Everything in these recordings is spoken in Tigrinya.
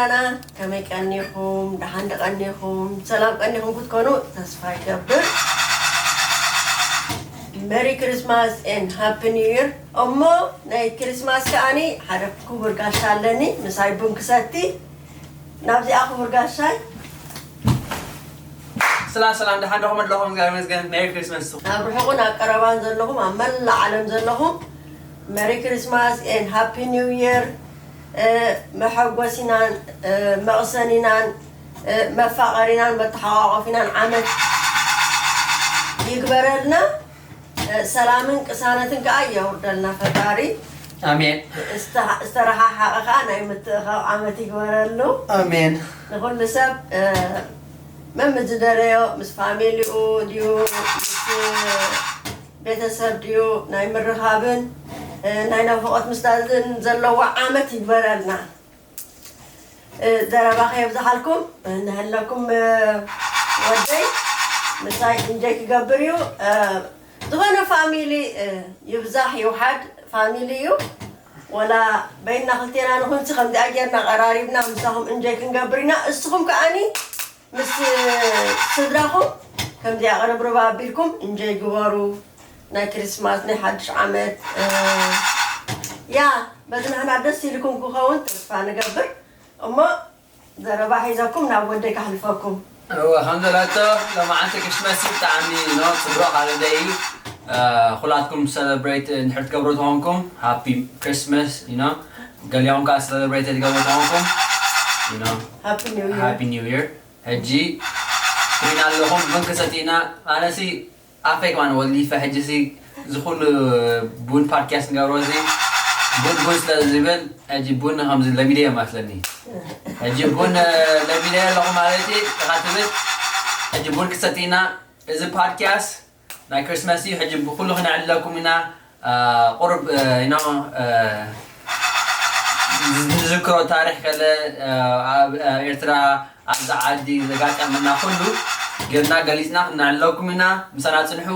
ከመይ ቀኒኹም? ደሓን ዶ ቀኒኹም? ሰላም ቀኒኹም ክትኮኑ ተስፋ ይገብር። Merry Christmas and Happy New Year። እሞ ናይ ክሪስማስ ከኣኒ ሓደ ክቡር ጋሻ ኣለኒ፣ ምሳይ ቡን ክሰቲ። ናብዚኣ ክቡር ጋሻይ። ሰላም ሰላም፣ ደሓን ዶ ኣለኹም? እግዚኣብሔር ይመስገን። Merry Christmas። ኣብ ርሑቕን ኣብ ቀረባን ዘለኹም፣ ኣብ መላእ ዓለም ዘለኹም፣ Merry Christmas and Happy New Year። መሐጎሲናን መቕሰኒናን መፋቐሪናን መተሓቋቆፊናን ዓመት ይግበረልና። ሰላምን ቅሳነትን ከዓ የውርደልና ፈጣሪ። ኣሜን። ዝተረሓሓቐ ከዓ ናይ ምትእኻብ ዓመት ይግበረሉ። ኣሜን። ንኩሉ ሰብ መምዝደለዮ ምስ ፋሚሊኡ ድዩ ምስ ቤተሰብ ድዩ ናይ ምርኻብን ናይ ናፍቆት ምስዳድን ዘለዎ ዓመት ይግበረልና። ዘረባ ከየብዝሓልኩም ንህለኩም ወደይ ምሳይ እንጀይ ክገብር እዩ። ዝኾነ ፋሚሊ ይብዛሕ ይውሓድ ፋሚሊ እዩ። ወላ በይና ክልቴና ንኹንሲ ከምዚኣ ጌርና ቀራሪብና ምሳኹም እንጀይ ክንገብር ኢና። እስኹም ከኣኒ ምስ ስድራኹም ከምዚኣ ቅርብርብ ኣቢልኩም እንጀይ ግበሩ። ናይ ክሪስማስ ናይ ሓድሽ ዓመት ያ በዚ ንሕና ደስ ኢልኩም ክኸውን ተስፋ ንገብር። እሞ ዘረባ ሒዘኩም ናብ ወደይ ካሕልፈኩም። እወ ከም ዘለቶ ሎማዓንቲ ክሪስማስ እዩ ብጣዕሚ ኖ ፅቡቅ ሃለደይ እዩ። ኩላትኩም ሰለብሬት እንድሕር ትገብሩ ተኾንኩም ሃፒ ክሪስማስ ዩ ኖ። ገሊኦም ከዓ ሰለብሬት ትገብሩ ተኾንኩም ዩ ኖ ሃፒ ኒው ይር። ሃፒ ኒው ይር። ሕጂ ትሪና ኣለኹም ቡን ክሰቲና ኣነሲ ኣፈይ ከማን ወሊፈ ሕጂ ሲ ዝኩሉ ቡን ፓድካስት ንገብሮ እዚ ቡን ቡን ስለ ዝብል ሕጂ ቡን ከምዚ ለሚደ እየ መስለኒ። ሕጂ ቡን ለሚደ ኣለኹ ማለት እዩ ኢኻ ትብል። ሕጂ ቡን ክሰቲና እዚ ፓድካስት ናይ ክሪስማስ እዩ። ሕጂ ብኩሉ ክነዕልለኩም ኢና። ቁሩብ ዩ ኖ ንዝክሮ ታሪክ ከለ ኣብ ኤርትራ ኣብዚ ዓዲ ዘጋጠመና ኩሉ ጌርና ገሊፅና ክነዕልለኩም ኢና። ምሳና ፅንሑ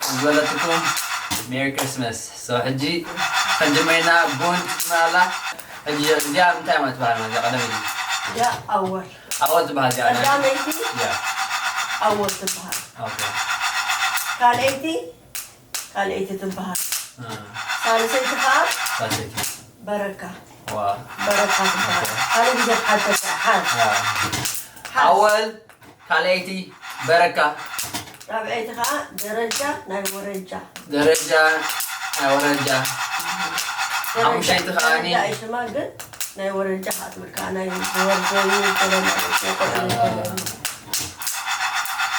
ዝበለትኩም ሜሪ ክሪስማስ። ሶ ሕጂ ከንጀመር ኢና ቡን ትስመር ኣላ። ሕጂ እዚኣ እንታይ ማለት ትበሃል ማለት እዚኣ ቀደመይቲ እያ ኣወል ኣወል ትበሃል እዚኣ ናይ ቀዳመይቲ እያ። ኣወል ትበሃል። ኦኬ ካልኣይቲ ካልኣይቲ ትበሃል። ሳልሰይቲ ከዓ ሳልሰይቲ በረካ ዋ በረካ ትበሃል። ካልእ ግዜ ትሓተት እያ። ሓዝ ሓዝ ኣወል ካልኣይቲ በረካ ራብዐይቲ ከዓ ደረጃ ናይ ወረጃ ደረጃ ናይ ወረጃ ሓሙሻይቲ ከዓኒ ሽማ ግን ናይ ወረጃ ከዓ ትብል ከዓ ናይ ዝወርደኒ ተለና ቆልዑ ተለና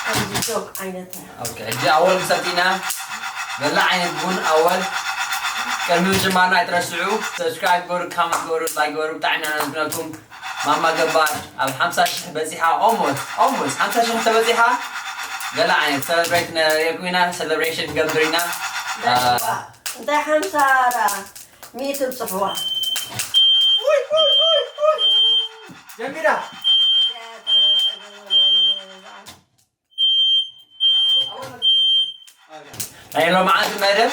ከምዚ ጆክ ዓይነት እያ ኦኬ፣ ሕጂ ኣወል ክሰቲና በላ ዓይነት ቡን ኣወል ቅድሚ ምጅማርና ኣይትረስዑ። ሰብስክራይብ ገበሩ፣ ካመንት ገበሩ፣ ላይክ ገበሩ። ብጣዕሚ ኢና ነመስግነኩም። ማማ ገባር ኣብ ሓምሳ ሽሕ በፂሓ። ኦሞስ ኦሞስ ሓምሳ ሽሕ ተበፂሓ ገለ ዓይነት ሰለብሬት ነርኩም ኢና። ሰለብሬሽን ክንገብር ኢና። እንታይ ሓምሳ ራ ሚእቲ ብፅሕዋ ጀሚራ ናይ ሎማዓንቲ መደብ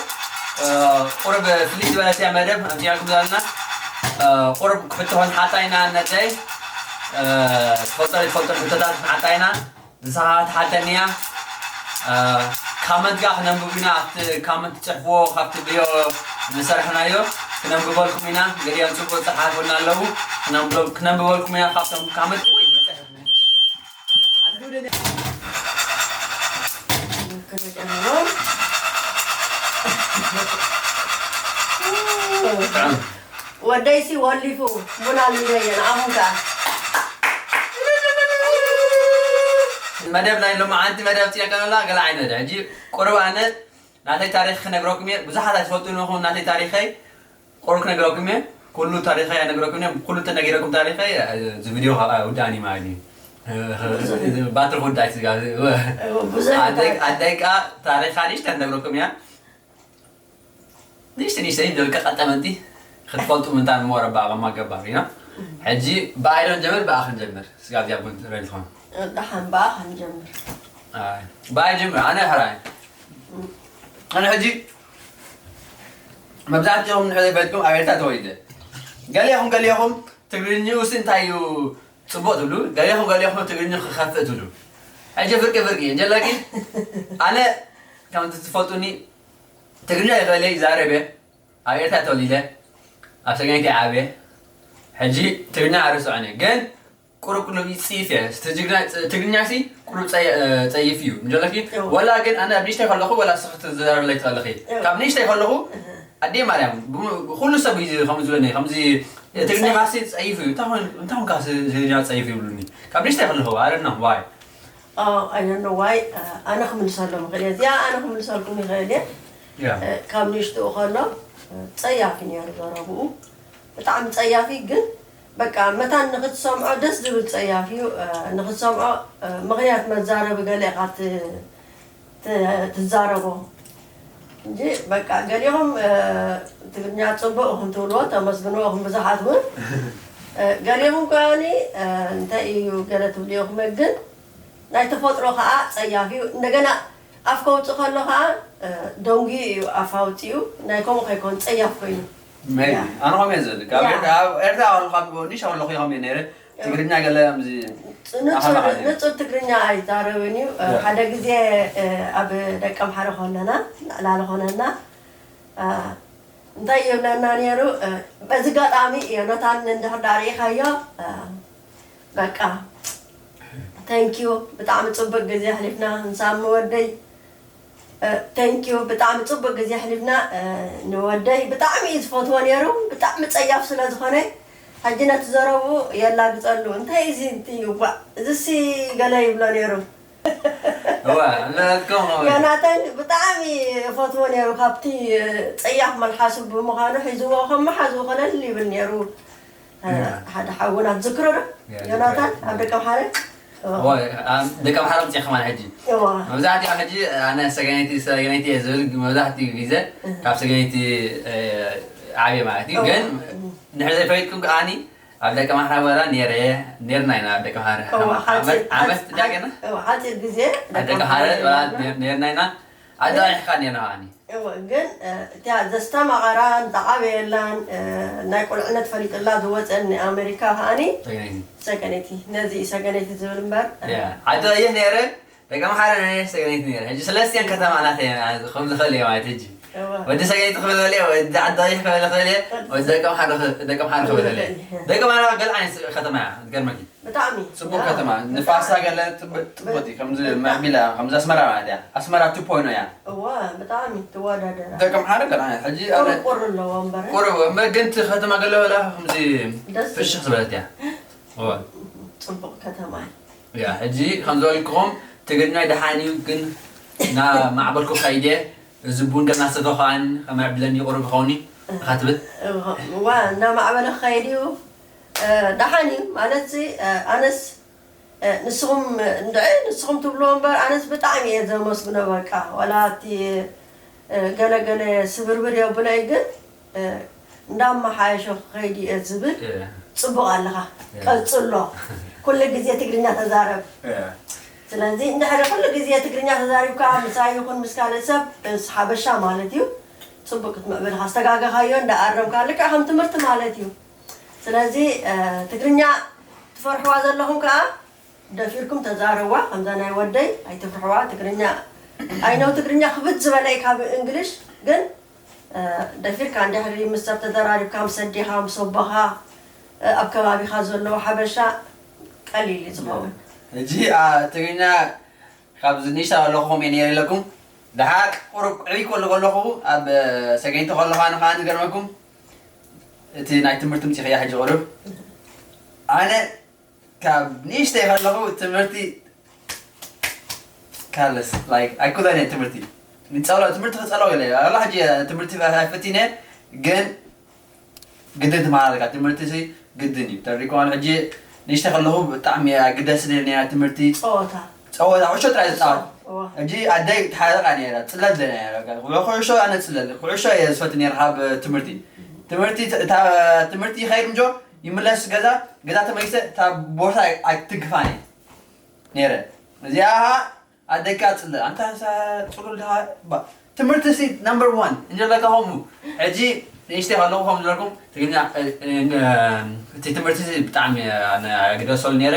ቁሩብ ፍልይ ዝበለት እያ መደብ ኣምፂኣልኩም ዘለና። ቁሩብ ክሕቶ ክንሓታ ኢና ነደይ ትፈልጦ ዘይትፈልጦ ሕቶታት ክንሓታ ኢና። ንስኻ ክትሓተኒ እያ። ካመንት ጋ ክነንብብ ኢና። ኣብቲ ካመንት ትፅሕፍዎ ካብቲ ቪድዮ ዝሰርሕናዮ ክነንብበልኩም ኢና። ገሊኦም ፅቡቅ ዝፀሓፉልና ኣለዉ። ክነንብበልኩም ኢና ካብቶም ካመንት። ወደይሲ ወሊፉ ቡና ሚለየ ንኣኹም ከኣ መደብ ናይ ሎማዓንቲ መደብ ፂና ከለላ ገለ ዓይነት ሕጂ ቁሩብ ኣነ ናተይ ታሪክ ክነግረኩም እየ። ብዙሓት ኣይትፈልጡ ንኹም ናተይ ታሪኸይ ቁሩብ ክነግረኩም እየ። ኩሉ ታሪኸይ ኣይነግረኩም እየ። ኩሉ ተነጊረኩም ታሪኸይ እዚ ቪድዮ ውዳእኒ ማለት እዩ። ባትሪ ክውዳእ እዩ። ኣደይ ከዓ ታሪኻ ንእሽተይ ክነግረኩም እያ። ንእሽተይ ንእሽተይ ደቂ ቀጠመንቲ ክትፈልጡ ምንታ ሞረ ብኣቐማ ገባር ኢና። ሕጂ ብኣይ ዶ ንጀምር ብኣ ክንጀምር? ስጋ እዚኣ ቡን ትረድ ዝኾን ደሓን ብኣ ክንጀምር። ብኣይ ጀምር ኣነ ሕራይ ኣነ ሕጂ መብዛሕትኦም ንሕዘይ ፈትኩም ኣብ ኤርትራ ተወሊደ ገሊኹም ገሊኹም ትግርኛኡስ እንታይ እዩ ጽቡቕ ትብሉ፣ ገሌኹም ገሌኹም ትግርኛ ክኸፍእ ትብሉ። ሕጂ ፍርቂ ፍርቂ እንጀለኪ ኣነ ከምቲ ትፈልጡኒ ትግርኛ ይኽእል እየ፣ ይዛረብ እየ። ኣብ ኤርትራ ተወሊደ፣ ኣብ ሰገነይቲ ዓብየ። ሕጂ ትግርኛ ኣርስዖኒ፣ ግን ቁሩብ ቁሩብ ይጽይፍ እየ። ትግርኛ፣ ትግርኛ ሲ ቁሩብ ጸይ-፣ ጸይፍ እዩ። እንጀለኪ እዎ። ወላ ግን ኣነ ኣብ ንእሽተይ ከለኹ፣ ወላ እስኺ ትዛረብለይ ትኽእልኺ። እዎ። ካብ ንእሽተይ ከለኹ፣ እህ። ኣደይ ማርያም፣ ብሙ-፣ ኩሉ ሰብ እዩ ከምዚ ዝብለኒ፣ ከምዚ ትግርኛ ካሲ ጸይፍ እዩ። እንታይ ኾን-፣ እንታይ ኾንካ ሲ-፣ ትግርኛ ጸይፍ ይብሉኒ። ካብ ንእሽተይ ከለኹ፣ I don't know why። Oh, I don't know why. Uh, ኣነ ክምልሰሎም ይኽእል እየ። እዚኣ ኣነ ክምልሰልኩም ይኽእል እየ። Yeah. Uh, ካብ ንእሽትኡ ከሎ፣ uh፣ ጸያፊ ነይሩ ዘረብኡ። ብጣዕሚ ጸያፊ ግን፣ በቃ፣ መታን ንኽትሰምዖ ደስ ዝብል ጸያፊ እዩ። Uh፣ ንኽትሰምዖ፣ uh፣ ምኽንያት መዛረቢ ገለ ኢኻ ት-፣ ት-፣ ትዛረቦ። እንጂ፣ በቃ፣ ገሊኹም፣ uh፣ ትግርኛ ጽቡቕ ኢኹም ትብልዎ፣ ተመስግንዎ ኢኹም ብዙሓት እውን። Uh፣ ገሊኹም ከኣኒ፣ uh፣ እንታይ እዩ ገለ ትብልዎ ኢኹም፣ ግን ናይ ተፈጥሮ ኸኣ ጸያፍ እዩ። እንደገና ኣፍ ከውጽእ ከሎ ኸኣ፣ እ፣ ደንጉዩ እዩ ኣፍ ኣውጺኡ። ናይ ከምኡ ከይኮን ጸያፍ ኮይኑ። ሜቢ። ያ። ኣነ ከምኡ እየ ዝብል። ካብ ያ። ኤርትራ፣ ኣብ ኤርትራ ከለኹ፣ ኣብ ኒሻ ከለኹ ከምኡ እየ ነይረ። ያ። ትግርኛ ገለ ከምዚ ንጹር፣ ኣኻላኻ ነይረ። ንጹር ትግርኛ ኣይዛረብን እዩ። እ፣ ያ። ሓደ ግዜ፣ እ፣ ኣብ ደቀምሓረ ከለና፣ ዕላል ኾነና፣ እ፣ እንታይ ይብለና ነይሩ? እ፣ በዚ ኣጋጣሚ ዮናታን እንድሕር ደኣ ርኢኻዮ፣ እ፣ በቃ፣ thank you፣ ብጣዕሚ ጽቡቅ ግዜ ኣሕሊፍና። ንሳሚ ወደይ፣ እ፣ thank you፣ ብጣዕሚ ጽቡቅ ግዜ ኣሕሊፍና። እ፣ ንወደይ ብጣዕሚ እዩ ዝፈትዎ ነይሩ፣ ብጣዕሚ ጸያፍ ስለ ዝኾነ፣ ሕጂ ነቲ ዘረብኡ የላግጸሉ። እንታይ እዚ፣ እቲ ዋእ፣ እዚሲ ገለ ይብሎ ነይሩ። እወ፣ ንዕለትኩም ኸመይ? ዮናታን ብጣዕሚ እፈትዎ ነይሩ፣ ካብቲ ጸያፍ መልሓሱ ብምዃኑ ሒዝዎ ከም መሓዝኡ ኮለል ይብል ነይሩ። እያ። ሓደ ሓውና ትዝክሮ ዶ? እያ፣ ዮናታን ዝክሮ። ኣብ ደቀምሓረ? እወ። እወ፣ ኣብ ደቀምሓረ ኣምጺእኻ ማለት ሕጂ። እወ። መብዛሕትኡ ሕጂ ኣነ ሰገነይቲ፣ ሰገነይቲ እየ ዝብል፣ መብዛሕትኡ ግዜ እህ። ካብ ሰገነይቲ፣ እ፣ ዓብየ ማለት እዩ። እወ። ግን እህ። ንሕና ዘይፈለጥኩም ከኣኒ ኣብ ደቀምሓረ ወላ ነይረ፣ ነይርና ኢና ኣብ ደቀምሓረ። እወ፣ ዓመት፣ ሓፂር፣ ዓመት ሓፂር፣ ዳገና? እወ፣ ሓፂር ግዜ ኣብ ደቀምሓረ ደቀምሓረ ወላ ነይርና። ነይር-፣ ነይርና ኢና። ኣዳሪሕካ ነይርና ከኣኒ። እወ፣ ግን፣ እ፣ እቲኣ ዘስተማቐራን ዝዓበየላን፣ እ፣ ናይ ቁልዕነት ፈሊጥላ ዝወፀን ንኣሜሪካ ከኣኒ ሰገነይቲ። ሰገነይቲ። ነዚ እዩ ሰገነይቲ ዝብል እምበር። ያ፣ ዓዲ ቀይሕ ነይረ፣ ደቀምሓረ ነይረ፣ ሰገነይቲ ነይረ። ሕጂ ሰለስቲኣን ከተማ ናተይ እየን፣ ከም ዝኽእል እየ ማለት ሕጂ። እወ። ወዲ ሰገነይቲ ክብል እኽእል እየ፣ ወዲ ዓዲ ቀይሕ ክብል እኽእል እየ፣ ወዲ ደቀምሓረ ኽ-፣ ደቀምሓረ ክብል እኽእል እየ። ደቀምሓረ ገለ ዓይነት ከተማ እያ፣ ትገርመኪ። ብጣዕሚ። ጽቡቅ ያ። ከተማ። ብጣዕሚ። ንፋሳ ገለ ጽብ-፣ ጽብቅቲ፣ ከምዚ ብጣዕሚ። ምዕቢላ፣ ከምዚ ኣስመራ ማለት እያ። ኣስመራ ቱ ፖይንት ኦ እያ። እወ፣ ብጣዕሚ ትወዳደር። ደቀምሓረ ገለ ዓይነት። ሕጂ ኣነ ቁሩብ ቁሩብ ኣለዎ እምበር። ቁሩብ፣ እምበር ግን እቲ ከተማ ገለ ወላ ከምዚ ደስ ፍሽኽ ዝበለት እያ። እወ። ጽቡቅ ከተማ እያ። ያ፣ ሕጂ ከም ዝበልክኹም ትግርኛ ደሓን እዩ፣ ግን እናማዕበልኩ ከይደ፣ እዚ ቡን ገና ሰተኻን ከመዕብለኒ ቁሩብ ይኸውን እዩ፣ ኢኻ ትብል? እወ፣ እናማዕበለ ክኸይድ እዩ። እ፣ ደሓን እዩ። ማለትሲ፣ እ፣ ኣነስ፣ እ፣ ንስኹም፣ እንድዒ፣ ንስኹም ትብልዎ እምበር፣ ኣነስ ብጣዕሚ እየ ዘመስግኖ። በቃ፣ ዋላ እቲ፣ እ፣ ገለ ገለ ስብርብር የብሎ እዩ፣ ግን፣ እ፣ እንዳመሓየሸ ክኸይድ እየ ዝብል። እ። ጽቡቕ ኣለኻ። እ። ቀጽሎ። ኩሉ ግዜ ትግርኛ ተዛረብ። እ። ስለዚ፣ እንድሕሪ ኩሉ ግዜ ትግርኛ ተዛሪብካ፣ ምሳይ ይኹን ምስ ካልእ ሰብ፣ ምስ ሓበሻ ማለት እዩ፣ ጽቡቕ ክትምዕብል ኢኻ። ዝተጋገኻዮ እንዳኣረምካ፣ ልክዕ ከም ትምህርቲ ማለት እዩ። ስለዚ፣ እ፣ ትግርኛ ትፈርሕዋ ዘለኹም ከኣ፣ ደፊርኩም ተዛረብዋ፣ ከምዛ ናይ ወደይ ኣይትፍርሕዋ። ትግርኛ፣ I know ትግርኛ ክብድ ዝበለ እዩ ካብ እንግሊሽ፣ ግን፣ እ፣ ደፊርካ እንድሕሪ ምስ ሰብ ተዘራሪብካ፣ ምስ ኣዴኻ፣ ምስ ኣቦኻ፣ እ፣ ኣብ ከባቢኻ ዘለዉ ሓበሻ ቀሊል እዩ ዝኸውን። ሕጂ፣ ኣ፣ ትግርኛ ካብዚ ንእሽታ ከለኹ ከምኡ እየ ነይረ ኢለኩም። ደሓር ቁሩብ ዕብይ ክብል ከለኹ፣ ኣብ፣ እ፣ ሰገይቲ ከለኹ ኣነ ከኣ ዝገርመኩም፣ እቲ ናይ ትምህርቲ ምጽኢኽያ ሕጂ ቁሩብ። ኣነ ካብ ንእሽተይ ከለኹ ትምህርቲ ካለስ፣ like፣ ኣይክእሎን እየ ትምህርቲ። ንጸሎ-፣ ትምህርቲ ክጸልኦ ኢለ እየ። ዋላ ሕጂ ትምህርቲ ኣይፈትን እየ፣ ግን ግድን ትመሃር ኣለካ። ትምህርቲ ሲ ግድን እዩ። ተሪኮን ሕጂ ንእሽተይ ከለኹ ብጣዕሚ እያ ግደስ ነይራ ትምህርቲ። ጸወታ። ጸወታ፣ ኩዕሾ ጥራይ ዝጻወት። እዋ። ሕጂ ኣደይ ትሓርቃ ነይራ፣ ጽለል ነይራ። ኩዕሾ ኣነ ጽለል፣ ኩዕሾ እየ ዝፈቱ ነይረ ካብ ትምህርቲ። ትምህርቲ፣ እታ ትምህርቲ ይኸይድ እንጆ፣ ይምለስ ገዛ፣ ገዛ ተመሊሰ፣ እታ ቦርሳ ኣይ-፣ ኣይትግፋን እየ ነይረ። እዚኣ ኣደካ ጽለል፣ ኣንታ ሳ-፣ ጽሉል ድኻ፣ ባ-፣ ትምህርቲ ሲ ናምበር ዋን፣ እንጀለካ ሆሙ። ሕጂ ንእሽተይ ከለኹ ከም ዝበልኩም ትግርኛ እቲ ትምህርቲ ብጣዕሚ ኣግደሰሉ ነይረ።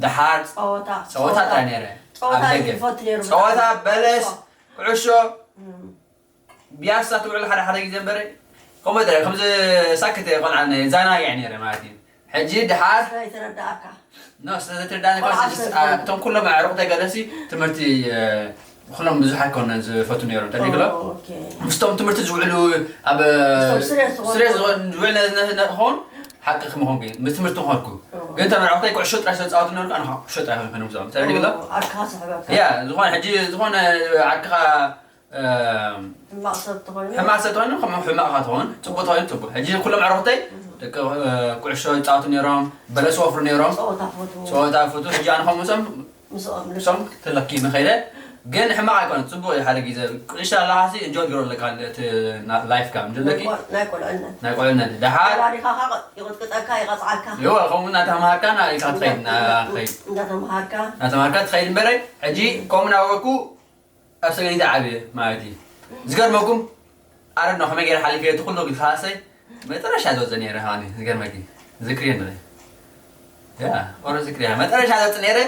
ደሓር ጸወታ ጸወታ ጥራይ ነይረ። ጸወታ ይፈቱ ነይሩ። ጸወታ፣ በለስ፣ ኩዕሾ፣ ቢያሳ ትውዕል ሓደ ሓደ ግዜ እምበር ከምኡ ጥራይ ከምዚ ሳክት ቆልዓ ዘናግዕ ነይረ ማለት እዩ። ሕጂ ደሓር ይተረዳእካ። ኖ ስለዘተረዳእኒ እቶም ኩሎም ኣዕሩቕተይ ገለሲ ትምህርቲ ኩሎም ብዙሓት ኮነ ዝፈቱ ነይሮም ተዲግሎ ምስቶም ትምህርቲ ዝውዕሉ ኣብ ስሬ ዝውዕል ነኸውን ሓቂ ክመኾን ግን ምስ ትምህርቲ ኾንኩ ግን ተመርዕኹተይ ኩዕሾ ጥራይ ስለዝፃወቱ ነሩ ኣነ ኩዕሾ ጥራይ ኾንኩ ምስኦም ተረዲግሎ ያ ዝኾነ ሕጂ ዝኾነ ዓርክኻ ሕማቕ ሰብ ተኾይኑ ከም ሕማቕ ኢኻ ትኸውን፣ ፅቡቕ ተኾይኑ ፅቡቕ። ሕጂ ኩሎም ኣዕሩኽተይ ደቂ ኩዕሾ ይፃወቱ ነይሮም፣ በለስ ይወፍሩ ነይሮም፣ ፀወታ ይፈትዉ። ሕጂ ኣነ ከምኡ ምስኦም ምስኦም ተለኪመ ከይደ። ግን ሕማቕ ኣይኮነን፣ ፅቡቕ እዩ። ሓደ ግዜ ቁጭ ኣለኻሲ እንጆይ ትገብሮ ኣለካ እቲ ላይፍካ ምድለኪ ናይ ቁልዕነት ናይ ቁልዕነት ደሓር ወላዲኻ ከዓ ይቕጥቅጠካ ይቐፅዓካ። ይወ ከምኡ እናተማሃርካ ኢልካ ትኸይድ እናኸይድ እንዳተምሃርካ እናተምሃርካ ትኸይድ እምበረ ሕጂ ከምኡ እናወቅኩ ኣብ ሰገኒት ዓብየ ማለት እዩ። ዝገርመኩም ኣረድ ነው ከመይ ገይረ ሓሊፈ እቲ ኩሉ ግልካሰይ መጠረሻ ዝወፀ ነይረ ሃኒ ዝገርመኪ ዝክሪ ንረ ያ ኦሮ ዝክሪ መጠረሻ ዝወፀ ነይረ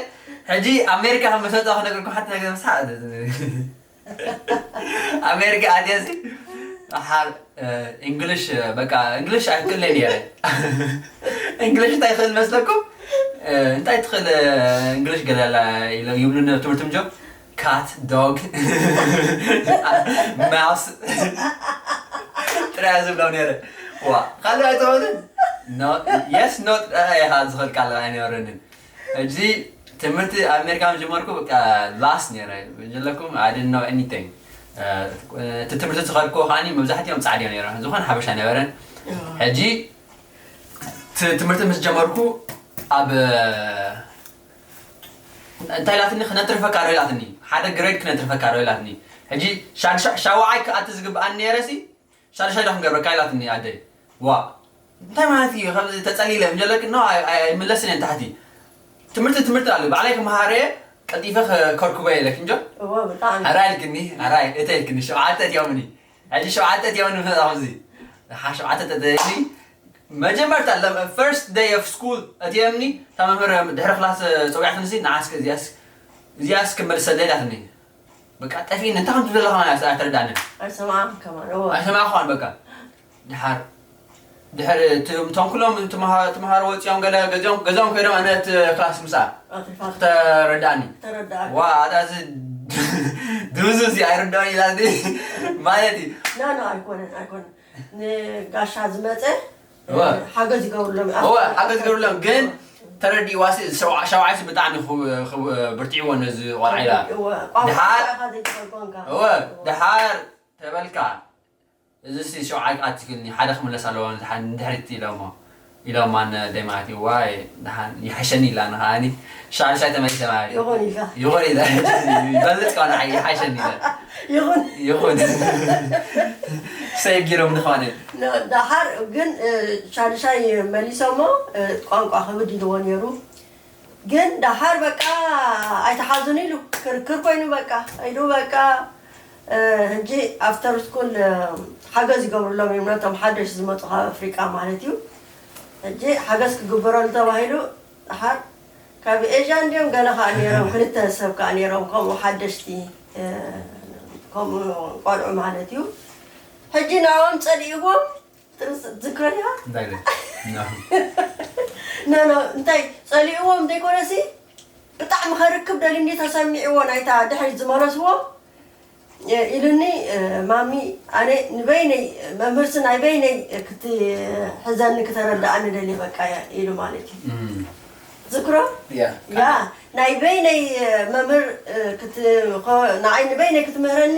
ሕጂ ኣሜሪካ ከም መሰልጣ ክነግርኩም ሓቲ ነገር ምሳ ኣሜሪካ ኣትየሲ ሓር እንግሊሽ በቃ እንግሊሽ ኣይክእለ ነይረ እንግሊሽ እንታይ ይኽእል መስለኩም እንታይ ትኽእል እንግሊሽ ገለላ ይብሉ ትምህርቲ ምጆ cat dog mouse ጥራይ ዝብሎም ነይረ ዋ ካልእ ኣይትኽእልን yes no ጥራይ ኢኻ ዝኽእል ቃል ኣይነበረንን ሕጂ ትምህርቲ ኣብ ኣሜሪካ ምስ ጀመርኩ በቃ lost ነይረ ጀለኩም I didn't know anything እቲ ትምህርቲ ዝኸድኩዎ ከዓኒ መብዛሕትኦም ፃዕዲ እዮም ነይሮም ዝኾነ ሓበሻ ነበረን ሕጂ ትምህርቲ ምስ ጀመርኩ ኣብ እንታይ ኢላትኒ ክነትርፈካ ዶ ኢላትኒ ሓደ grade ክነትርፈካ ዶ ኢላትኒ ሕጂ ሻድሻ ሻውዓይ ክኣቲ ዝግብኣኒ ነይረ ሲ ሻድሻይ ዶ ክንገብረካ ኢላትኒ ኣደይ ዋ እንታይ ማለት እዩ ከምዚ ተፀሊለ ምጀለክ ኖ ኣይምለስን እየን ታሕቲ ትምህርቲ ትምህርቲ ኣሎ ባዕለይ ክመሃረ ቀልጢፈ ከርክቦ የለክ እንጆ ኣራይ ኢልክኒ ኣራይ እተ ኢልክኒ ሸውዓተ እትዮምኒ ሕጂ ሸውዓተ እትዮምኒ ምፍጣ ከምዚ ሓ ሸውዓተ ተተኒ መጀመርታ first day of school እትዮምኒ እታ መምህር ድሕሪ ክላስ ፀዊዓትንሲ ንዓስከ እዚኣስ እዚኣስ ክመልሰለይ ኢላትኒ በቃ ጠፊእኒ እንታይ ከም ትብል ዘለኻ ማለት ኣይተረዳእንን ኣይሰማዕን ከማን እወ ኣይሰማዕኳን በቃ ድሓር ድሕሪ እቶም ኩሎም ተምሃሮ ወፂኦም ገለ ገዚኦም ገዛኦም ከይዶም ኣነ እቲ ክላስ ምስኣ ኣትሪፋት ክተረዳእኒ ተረዳእካ ዋ ኣታ እዚ ድምዙ እዚ ኣይርዳእን ኢላ ማለት እዩ ኖ ኖ ኣይኮነን ኣይኮነን ንጋሻ ዝመፀ እወ። ሓገዝ ይገብርሎም እዮም። እወ፣ ሓገዝ ይገብርሎም፣ ግን ተረዲእዋሲ ሸውዓ- ሸውዓይሲ ብጣዕሚ ክብ- ክብ- ብርቲዕዎ ነዚ ቆልዓ ኢላ። እወ፣ ቋንቋ ድሓር- ኢኻ ዘይትፈልጦ እንካ። እወ፣ ድሓር ተበልካ፣ እዚሲ ሸውዓይ ኣትክልኒ፣ ሓደ ክምለስ ኣለዎ፣ ንድሓ- ንድሕሪት ኢሎሞ። ኢሎማ ንደማት፣ ዋይ፣ ደሓን ይሓሸኒ ኢላ፣ ንኸኣኒ ሻድሻይ ተመሊሰ ማለት እዩ። ይኹን ኢልካ። ይኹን ኢላ፣ ይበልጽ ከኣ ንዓይ ይሓሸኒ ኢላ። ይኹን። ይኹን። ሰይፍ ጌሮም ንኸኣኒ። ን- ደሓር ግን እ፣ ሻድሻይ መሊሶሞ እ፣ ቋንቋ ክብድ ኢልዎ ነይሩ። ግን ደሓር በቃ ኣይተሓዙን ኢሉ ክርክር ኮይኑ በቃ ኢሉ በቃ ሕጂ ኣፍተር ስኩል ሓገዝ ይገብርሎም እዮም ነቶም ሓደሽ ዝመፁ ካብ ኣፍሪቃ ማለት እዩ። ሕጂ ሓገዝ ክግበረሉ ተባሂሉ ደሓር ካብ ኤዥያ እንዲዮም ገለ ከዓ ነይሮም ክልተ ሰብ ከዓ ነይሮም ከምኡ ሓደሽቲ ከምኡ ቆልዑ ማለት እዩ። ሕጂ ናብኦም ፀሊእዎም ትዝክሮ ዲኻ? እንታይ ኢለ? No. ኖ ኖ እንታይ ፀሊእዎም ዘይኮነሲ ብጣዕሚ ከርክብ ደልዩ እንዲ ተሰሚዕዎ ናይታ ድሕሪት ዝመለስዎ ኢሉኒ ማሚ ኣነ ንበይነይ መምህርሲ ናይ በይነይ ክትሕዘኒ ክተረድኣኒ ደልየ በቃ ኢሉ ማለት እዩ እም፣ ዝክሮ ያ፣ ያ ናይ በይነይ መምህር ክት- ንዓይ ንበይነይ ክትምህረኒ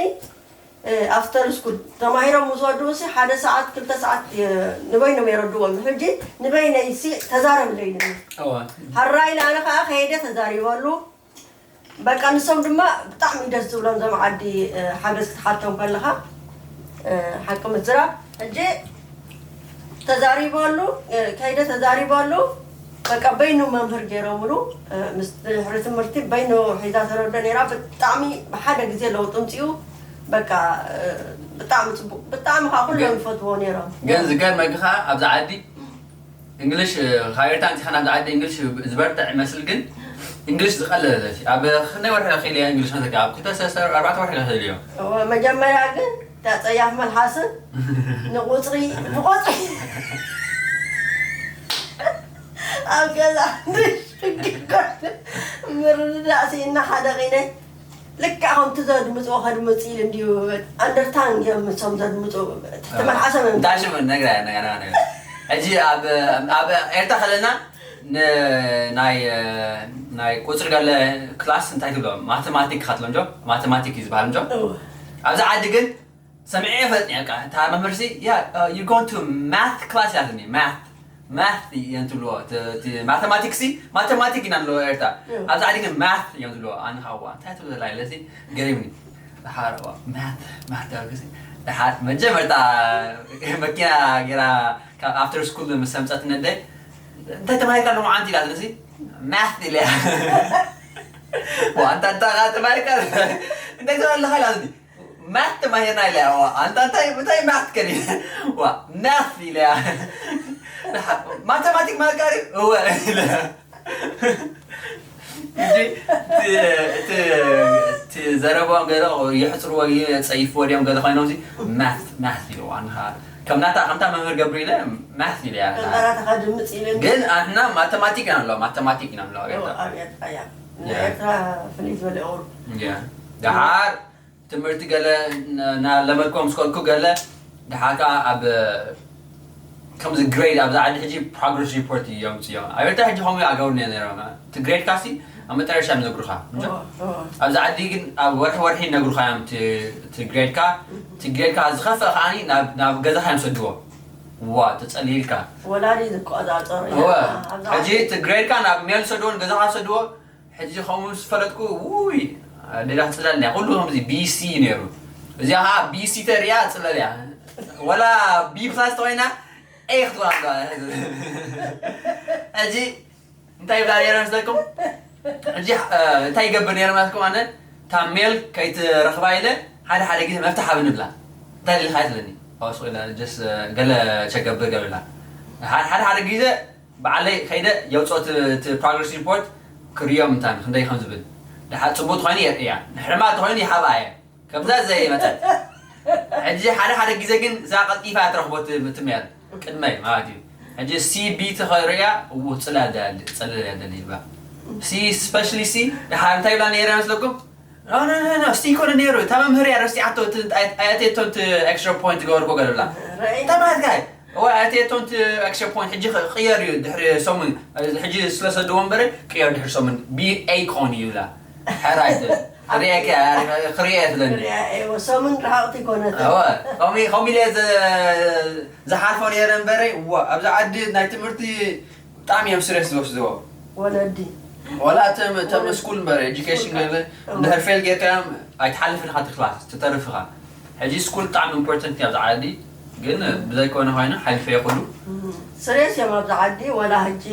ኣፍተር ስኩል ተማሂሮም ምስ ወድኡ ሲ ሓደ ሰዓት ክልተ ሰዓት ንበይኖም የረድዎም ሕጂ ንበይነይ ሲ ተዛረብለይ ኢሉኒ እወ። ሓራይ ኢለ ኣነ ከዓ ከይደ ተዛሪበሉ በቃ ንሶም ድማ ብጣዕሚ ደስ ዝብሎም ዞም ዓዲ ሓገዝ ክትሓቶም ከለካ ሓቂ ምዝራብ ሕጂ ተዛሪበሉ ከይደ ተዛሪበሉ በቃ በይኑ መምህር ገይሮምሉ ምስ ድሕሪ ትምህርቲ በይኑ ሒዛ ተረዶ ነይራ ብጣዕሚ ብሓደ ግዜ ለውጢ ምፅኡ በቃ ብጣዕሚ ጽቡቕ፣ ብጣዕሚ ከዓ ኩሎም ግን ይፈትዎ ነይሮም። ግን ዝገርመኪ ከዓ ኣብዚ ዓዲ እንግሊሽ ካብ ኤርትራ እንቲኻ ናብዚ ዓዲ እንግሊሽ ዝበርትዕ ይመስል፣ ግን እንግሊሽ ዝቐለለ እዩ። ኣብ ክንደይ ወርሒ ክኢለ እንግሊሽ መተካ ኣብ ክልተ ሰለስተ ኣርባዕተ ወርሒ ክኢለ እዮ። እወ፣ መጀመርያ ግን እታ ጸያፍ መልሓስን ንቁፅሪ ብቆፅሪ ኣብ ገዛ ሽግር ምርድዳእ ስኢና ሓደ ቂነ ልክዕ ከምቲ ዘድምፅዎ ከድምፅ ኢሉ እንድዩ ኣንደርታንግ እዮም እሶም ዘድምፁ ትሕቲ መልሓሶም እዮም እንታይ ሽሙ ነግራ ነግራ ነግራ ሕጂ ኣብ ኣብ ኤርትራ ከለና ን- ናይ ናይ ቁፅሪ ገለ ክላስ እንታይ ትብሎ ማቴማቲክ ካትሎ እንጆ ማቴማቲክ እዩ ዝበሃል እንጆ እወ። ኣብዚ ዓዲ ግን ሰሚዐ ይፈልጥ እየ በቃ እታ መምህርሲ yeah you going to math class ያትኒ math math እዮም ትብልዎ እቲ- እቲ ማቴማቲክሲ ማቴማቲክ ኢና ንብሎ ኤርትራ ኣብዚ ዓዲ ግን math እዮም ትብልዎ ኣነ ከዓ ዋ እንታይ ትብሎ ዘላ ኢለሲ ገሪምኒ ድሓር math math ያልኩሲ ድሓር መጀመርታ መኪና ገይራ ካብ after school ምስ ሰምፀትኒ ኣደይ እንታይ ተማሂርካ ኣለኹ ዓንቲ ኢላትኒ math ኢለያ ዋ ኣንታ ኣንታ ተማሂርካ እንታይ ትብል ኣለኻ ኢላትኒ math ተማሂርና ኢለያ ዋ ኣንታ እንታይ እንታይ math ከኒ ዋ math ኢለያ ማቴማቲክ ማለት ጋር እወ ኢለያ እቲ ዘረባኦም ገለ የሕፅርዎ የፀይፍዎ ድዮም ገለ ኮይኖም math math ኢልዋ ንኻ ከም ናታ ከምታ መምህር ገብሩ ኢለ math ኢለያ ቀንጠራትኻ ድምፅ ኢለ ግን ኣትና ማተማቲክ ኢና ንብሎ ማተማቲክ ኢና ንብሎ ኣብ ኤርትራ ኣብ ኤርትራ እያ ኤርትራ ፍልይ ዝበለ ቁሩ ደሓር ትምህርቲ ገለ እናለመድኩም ምስ ከድኩ ገለ ደሓር ከዓ ኣብ ከምዚ grade ኣብዚ ዓዲ ሕጂ progress report እዮም ፅዮ ኣብ ኤርትራ ሕጂ ከምኡ ኣገውርኒ ነይሮም እቲ grade ካሲ ኣብ መጠረሻ እዮም ነግሩኻ እንጆ ኣብዚ ዓዲ ግን ኣብ ወርሒ ወርሒ ይነግሩኻ እዮም እቲ grade ካ እቲ grade ካ ዝኸፍአ ከዓ ናብ ገዛኻ እዮም ሰድዎ ዋ ተፀሊልካ ወላዲ ዝቆፃፀሩ ሕጂ እቲ grade ካ ናብ ሜል ሰድዎ ንገዛኻ ሰድዎ ሕጂ ከምኡ ምስ ፈለጥኩ ውይ ኣዴታት ፅላል እያ ኩሉ ከምዚ ቢሲ ነይሩ እዚኣ ከዓ ቢሲ ተሪያ ፅላል እያ ወላ ቢ ፕላስ ተኮይና ኤ ክትኮና ኣለዋ ሕጂ እንታይ ይብላ ነይረ መስለኩም ሕጂ እንታይ ይገብር ነይረ መስለኩም ኣነ እታ ሜል ከይትረኽባ ኢለ ሓደ ሓደ ግዜ መፍትሕ ሃብኒ ብላ እንታይ ልልካ ይትለኒ ስ ገለ ቸገብር ገብላ ሓደ ሓደ ግዜ ባዕለይ ከይደ የውፅኦ እቲ progress report ክርእዮም እንታን ክንደይ ከም ዝብል ድሓር ፅቡቅ ተኮይኑ የርእያ ሕማቅ ተኮይኑ ይሓብኣ እየ ከምዛ ዘይ መጠን ሕጂ ሓደ ሓደ ግዜ ግን እዛ ቀልጢፋ እያ ትረክቦ ትምያል ቅድመይ ማለት እዩ ሕጂ C B ተኸርእያ እው ፅላል ዳያል ፀለል እያ ደሊ ይባ C especially C ድሓር እንታይ ይብላ ነይረ መስለኩም ኖ ኖ ኖ ኖ እስቲ ይኮነ ነይሩ እታ መምህር እያ ረሲዓቶ ኣያቴቶ ንቲ extra point ገበርኮ ገለብላ እንታይ ማለት ጋይ እዋ ኣያቴቶ ንቲ extra point ሕጂ ቅየር እዩ ድሕሪ ሰሙን ሕጂ ስለሰድዎ እምበረ ቅየር ድሕሪ ሰሙን B A ክኾን እዩ ይብላ ሕራይ ክርእየካ ክርእየ ትለኒ ሰሙን ርሃቕቲ ይኮነት ከምኡ ኢለ ዝሓልፎ ነይረ እምበረ እዋ ኣብዚ ዓዲ ናይ ትምህርቲ ብጣዕሚ እዮም ስሬስ ዝወስድዎ ወለዲ ወላ እተም እተም ስኩል እምበር ኤጁኬሽን ገለ እንድሕር ፌል ጌርካዮም ኣይትሓልፍን ኢኻ እቲ ክላስ ትተርፍ ኢኻ ሕጂ ስኩል ብጣዕሚ ኢምፖርተንት እዩ ኣብዚ ዓዲ ግን ብዘይኮነ ኮይኑ ሓሊፈዮ ኩሉ ስሬስ እዮም ኣብዚ ዓዲ ወላ ሕጂ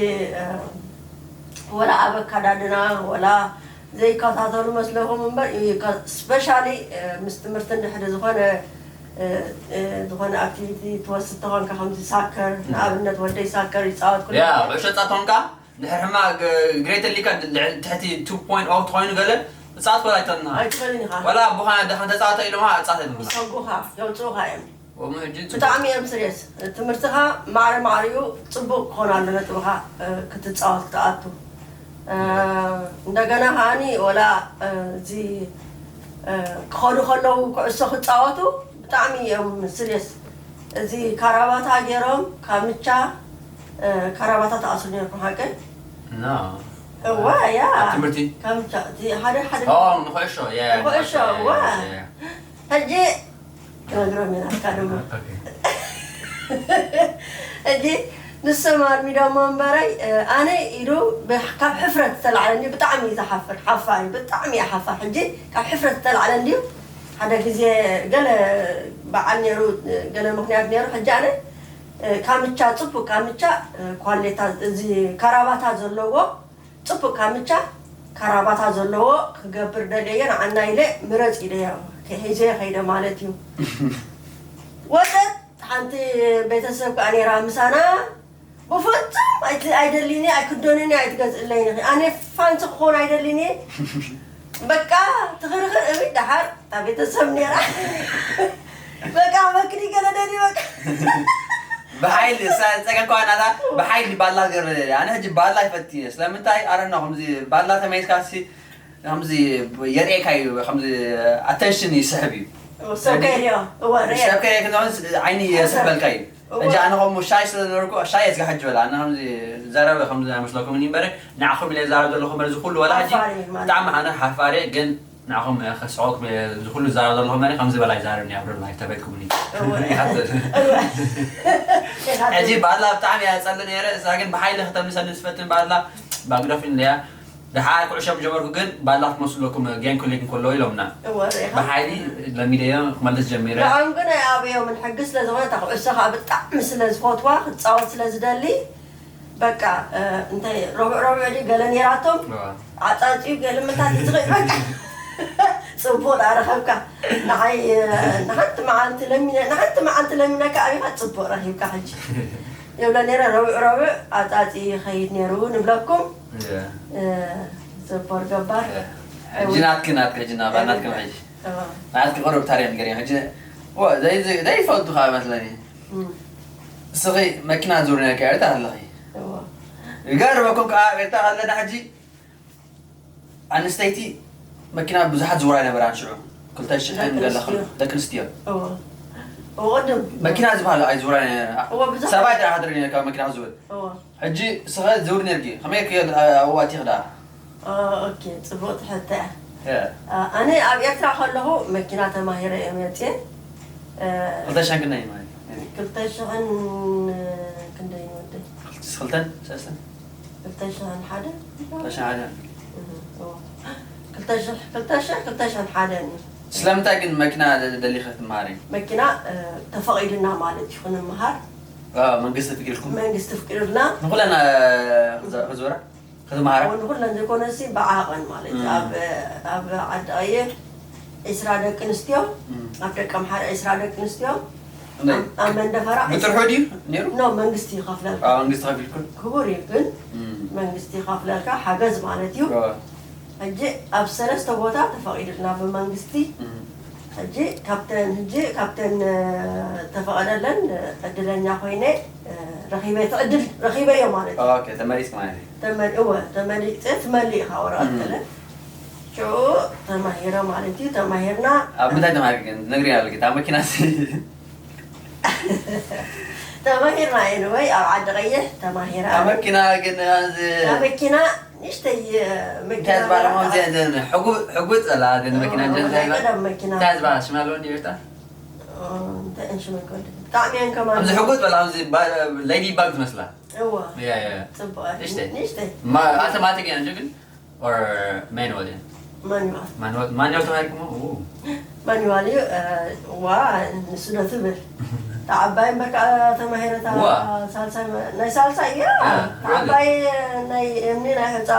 ወላ ኣብ ኣካዳድና ወላ ዘይከታተሉ መስለኹም እምበር ስፔሻሊ ምስ ትምህርቲ እንድሕሪ ዝኾነ ዝኾነ ኣክቲቪቲ ትወስድ ተኾንካ ከምዚ ሳከር ንኣብነት ወደይ ሳከር ይፃወት ኩሉ ያ ኩዕሾ ፃት ኾንካ ድሕሪ ሕማ ግሬተር ሊካ ትሕቲ ቱ ፖይንት ኦ ተኾይኑ ገለ እፃት ወላ ኣይተና ኣይትበልን ኢኻ ወላ ኣቦኻ ደኻ ተፃወተ ኢሎማ እፃት ኣይትብሉና ይሰጉኻ የውፅኡኻ እዮም ወሙ ሕጂ ብጣዕሚ እዮም ስሬስ ትምህርትኻ ማዕረ ማዕሪኡ ፅቡቅ ክኾን ኣሎ ነጥብኻ ክትፃወት ክትኣቱ እንደገና ከዓኒ ወላ እዚ ክኸዱ ከለዉ ኩዕሶ ክፃወቱ ብጣዕሚ እዮም ስሬስ እዚ ካራባታ ገይሮም ካምቻ ካራባታ ተኣስሩ ነርኩም ሓቀይ ኖ እዋ ያ ትምህርቲ ካምቻ እቲ ሓደ ሓደ ኦ ንኩዕሾ የ ንኩዕሾ እዋ ሕጂ ክነግሮም ኢና እስካ ድማ ሕጂ ንሶም ኣልሚዶሞ እምበረይ ኣነ ኢሉ ካብ ሕፍረት ዝተላዕለ እንዲ ብጣዕሚ እዩ ዝሓፍር ሓፋር እዩ ብጣዕሚ እዩ ሓፋር ሕጂ ካብ ሕፍረት ዝተላዕለ እንድዩ ሓደ ግዜ ገለ በዓል ነይሩ ገለ ምክንያት ነይሩ ሕጂ ኣነ ካምቻ ፅቡቅ ካምቻ ኳሌታ እዚ ካራባታ ዘለዎ ፅቡቅ ካምቻ ካራባታ ዘለዎ ክገብር ደልየ ንዓና ኢለ ምረፅ ኢለዮ ሒዘዮ ከይደ ማለት እዩ ወጸት ሓንቲ ቤተሰብ ከኣ ነይራ ምሳና። ብፍጹም ኣይት-፣ ኣይደልይኒ፣ ኣይክደንኒ፣ ኣይትገዝእለይን ኢኺ። ኣነ ፋንሲ ክኾን ኣይደልይኒ። በቃ ትኽርኽር እብይ ደሓር እታ ቤተሰብ ነይራ። በቃ መክኒ ገለ ደልዩ በቃ። ብሓይሊ እሳ ጸገም ከዋ ናታ ብሓይሊ ባላ ገርበ ኣነ ሕጂ ባላ ይፈቲ እየ። ስለምንታይ ኣረና ከምዚ ባላ ተመይዝካ ሲ ከምዚ የርእየካ እዩ ከምዚ ኣተንሽን ይስሕብ እዩ። ሰብ ከይሪኦ እወ ርኤ። ሰብ ከይሪኦ ክንዛውን ዓይኒ የስሕበልካ እዩ። ሕጂ ኣነ ከምኡ ሻይ ስለ ዝነበርኩ ሻይ እየ ዝጋሕጅ በላ ኣነ ከምዚ ዘረበ ከምዚ ኣይመስለኩም እኒ እምበረ ንዓኹም ኢለ ዝዛረብ ዘለኹ እምበር እዚ ኩሉ ወላ ሕጂ ሓፋሪ ማለት። ብጣዕሚ ኣነ ሓፋሪ ግን ንዓኹም ከስሕቁኩም እየ እዚ ኩሉ ዝዛረብ ዘለኹ እምበረ ከምዚ በላ ይዛረብ እኒ ኣብ ሪል ላይፍ ተፈትኩምኒ። እወ። ይሓትት። እወ። ሕጂ ባላ ብጣዕሚ እያ ዝጸልእ ነይረ እዛ ግን ብሓይሊ ክተምልሰኒ ዝፈትን ባላ ባግደፍ ኢለያ። ደሓር ኩዕሾ ምጀመርኩ ግን ባላ ክትመስሉ ኣለኩም ጌም ክሊክ እንከለዉ ኢሎምና። እወ ርኢኻ። ብሓይሊ ለሚደዮ ክመልስ ጀሚረ። ንዖም ግን ኣይኣብዮምን ሕጊ ስለ ዝኾነ እታ ኩዕሶ ከዓ ብጣዕሚ ስለ ዝፈትዋ ክፃወት ስለ ዝደሊ በቃ እንታይ ረቡዕ ረቡዕ ድዩ ገለ ነይራቶም። ዓፃፂዩ ገለ ምታት ዝኽእል በቃ ፅቡቕ ዳ ረኸብካ። ንዓይ ንሓንቲ መዓልቲ ለሚነ ንሓንቲ መዓልቲ ለሚነካ ኣቢኻ ፅቡቕ ረኺብካ ሕጂ። ይብሎ ነይረ ረቡዕ ረቡዕ ኣጻጺ ይኸይድ ነይሩ ንብለኩም። ዘቦር ገባር። ሕጂ ናትኪ ናትኪ ሕጂ ናባ ናትኪ ሕጂ ናትኪ ቁሩብ ታሪክ ንገሪና ሕጂ ዘይፈልጡ ከዓ መስለኒ። እስኺ መኪና ዙር ነርካ ኤርትራ ኣለኺ። ይገርመኩም ከዓ ኤርትራ ኣለና ሕጂ ኣንስተይቲ መኪና ብዙሓት ዝውራ ይነበራ ሽዑ ክልተ ሽሕን ገለ ደቂ ኣንስትዮ። መኪና ዝበሃል ኣይዝውራ ሰብኣይ ጥራሕ ሃድር ካብ መኪና ክዝውር። ሕጂ ስኸ ዝውር ነርጊ ከመይ ክየድ ኣዋቲኽ ደኣ? ጽቡቕቲ ሕቶ እያ። ኣነ ኣብ ኤርትራ ከለኹ መኪና ተማሂረ እየ መፅየ። ክልተ ሽሕን ክንደይ ማለት ክልተ ሽሕን ክንደይ ንወደይ ክልተን ሰለስተን ክልተ ሽሕን ሓደ ክልተ ሽሕን ሓደ ክልተ ሽሕ ክልተ ሽሕን ሓደን እዩ። ስለምንታይ ግን መኪና ደሊኸ ትመሃሪ? መኪና ተፈቒዱና ማለት እዩ ክንመሃር። መንግስቲ ፍቂድልኩም? መንግስቲ ፍቂዱልና። ንኹለና ክዝወራ? ክትመሃራ? ንኹለን ዘይኮነሲ ብዓቐን ማለት እዩ። ኣብ ዓዲ ቀይሕ ዒስራ ደቂ ኣንስትዮ ኣብ ደቂ ኣምሓራ ዒስራ ደቂ ኣንስትዮ ኣብ መንደፈራ ብጥርሑ ድዩ ነይሩ? ኖ መንግስቲ ይኸፍለልካ። መንግስቲ ከፊልኩም? ክቡር እዩ ግን መንግስቲ ይኸፍለልካ ሓገዝ ማለት እዩ። ሕጂ ኣብ ሰለስተ ቦታ ተፈቒዱልና ብመንግስቲ። ሕጂ ካብተን ሕጂ ካብተን ተፈቐደለን ዕድለኛ ኮይነ ረኺበ እቲ ዕድል ረኺበዮ ማለት እዩ። ተመሪጽ ማለት እዩ። ተመሪ እወ ተመሪጸ ትመልእ ኢኻ ወረቐት ከለ ሽዑ ተማሂረ ማለት እዩ። ተማሂርና ኣብ ምንታይ ተማሂርኪ ግን ትነግሪና ኣለኪ እታ መኪና ሲ ተማሂርና እዩ ወይ ኣብ ዓዲ ቀይሕ ተማሂራ ኣብ መኪና ግን ኣብ መኪና ንሽተይ መኪና እንታይ ዝበሃል ሕጉጥ በላ ግን መኪና እንታይ ዝበሃል ሽማ ኣለዎ እንዲ ይርታ እንታይ እንሽመ ብጣዕሚ እየን ከማን ኣብዚ ሕጉጥ በላ ኣብዚ ሌዲ ባግ ትመስላ እዋ ጽቡቕ ንሽተይ ኣውቶማቲክ እያ ግን or manual እያ? ማኑዋል። ማኑዋል ማኑዋል ተማሂርኩሞ? ኡ። ማኑዋል እዩ። ዋ ንሱ ዶ ትብል? ተዓባይ እምበር ከዓ ተማሂረ እታ ዋ። ሳልሳይ መ- ናይ ሳልሳይ እያ። እ፣ ተዓባይ ናይ እምኒ ናይ ሕፃ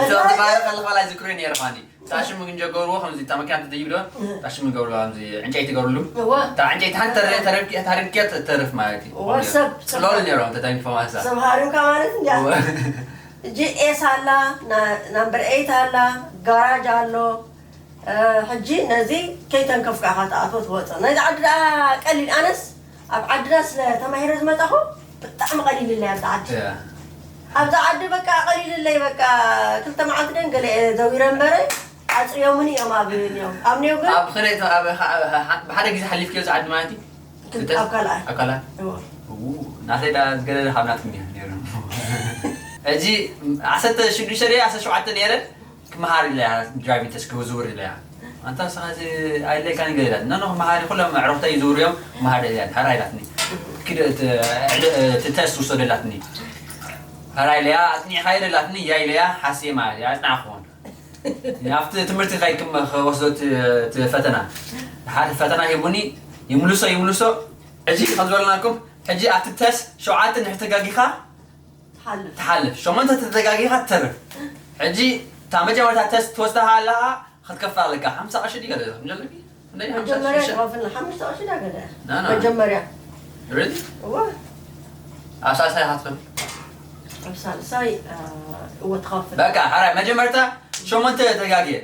እዛ ተማሂረ ከለኻ ላይ ዝክሪ ነይረ ኳኒ። ጣሽሙ ግን ጀገርዎ ከምዚ እታ መኪና ትድይብ ዶ ጣሽሙ ይገብርዋ ከምዚ ዕንጨይቲ ይገብርሉ እዋ እታ ዕንጨይቲ ሓንቲ ተረ- ተረብኪ- ታሪክያ ተርፍ ማለት እዩ ወሰብ ጽሎል ነይሮም ተታሚፎም ኣሳ ሰብ ሃሪምካ ማለት እንዲያ እዋ ጂ ኤስ ኣላ ና- ናምበር ኤይት ኣላ ጋራጅ ኣሎ እ፣ ሕጂ ነዚ ከይተንከፍካ ኢኻ ትኣትዎ ትወፅእ ናይዚ ዓዲ ደኣ ቀሊል ኣነስ ኣብ ዓድና ስለ ተማሂረ ዝመፃኹ ብጣዕሚ ቀሊልለይ ኣብዛ ዓዲ እያ ኣብዛ ዓዲ በቃ ቀሊልለይ በቃ ክልተ መዓልቲ ደን ገለ እየ ዘዊረ እምበረ ኣፅርዮምኒ እዮም ኣብ እዮም ኣብ ኔው ግን ኣብ ኸነይ ኣብ ብሓደ ግዜ ሓሊፍክዮ ዝዓዲ ማለት እዩ ክልተ ኣብ ካልኣይ ኣብ ካልኣይ እዎ ናተይ ዳ ዝገደደ ካብ ናትኩም እያ ነይሩ ሕጂ ዓሰርተ ሽዱሽተ ደ ዓሰርተ ሸውዓተ ነይረ ክመሃር ኢለያ ድራይቪንግ ተስት ክዝውር ኢለያ ኣንታ ንስኻ እዚ ኣይድለይካን ገለ ኢላትኒ ኖ ኖ ክመሃር ኩሎም ኣዕሩኽተይ ይዝውሩ እዮም ክመሃር ኢለያ ድሓር ኣይላትኒ ኪድ እቲ ተስት ውሰዶ ኢላትኒ ሕራይ ኢለያ ኣጽኒዕካዮ ዶ ኢላትኒ እያ ኢለያ ሓስየ ማለት እየ ኣጽናዕኩ ክኾን ኣብቲ ትምህርቲ ከይድኩም ክወስዶ እቲ ፈተና ድሓር ፈተና ሂቡኒ ይምልሶ ይምልሶ ሕጂ ከም ዝበልናኩም ሕጂ ኣብቲ ተስት ሸውዓተ እንድሕር ተጋጊኻ ትሓልፍ ትሓልፍ ሸሞንተ ተተጋጊኻ ትተርፍ ሕጂ እታ መጀመርታ ተስት ትወስዳ ኣለኻ ክትከፍል ኣለካ ሓምሳ ቅርሺ ድዩ ገለ ዘለኪ መጀመርያ ትኸፍል ሓሙሽተ ቅርሺ ዳ ገለ። ና፣ ና። መጀመርያ። Really? እዋ። ኣብ ሳልሳይ ኢኻ ትኸፍል? ኣብ ሳልሳይ፣ እ፣ እወ ትኸፍል። በቃ፣ ሓራይ፣ መጀመርታ ሸሞንተ ተጋግየ።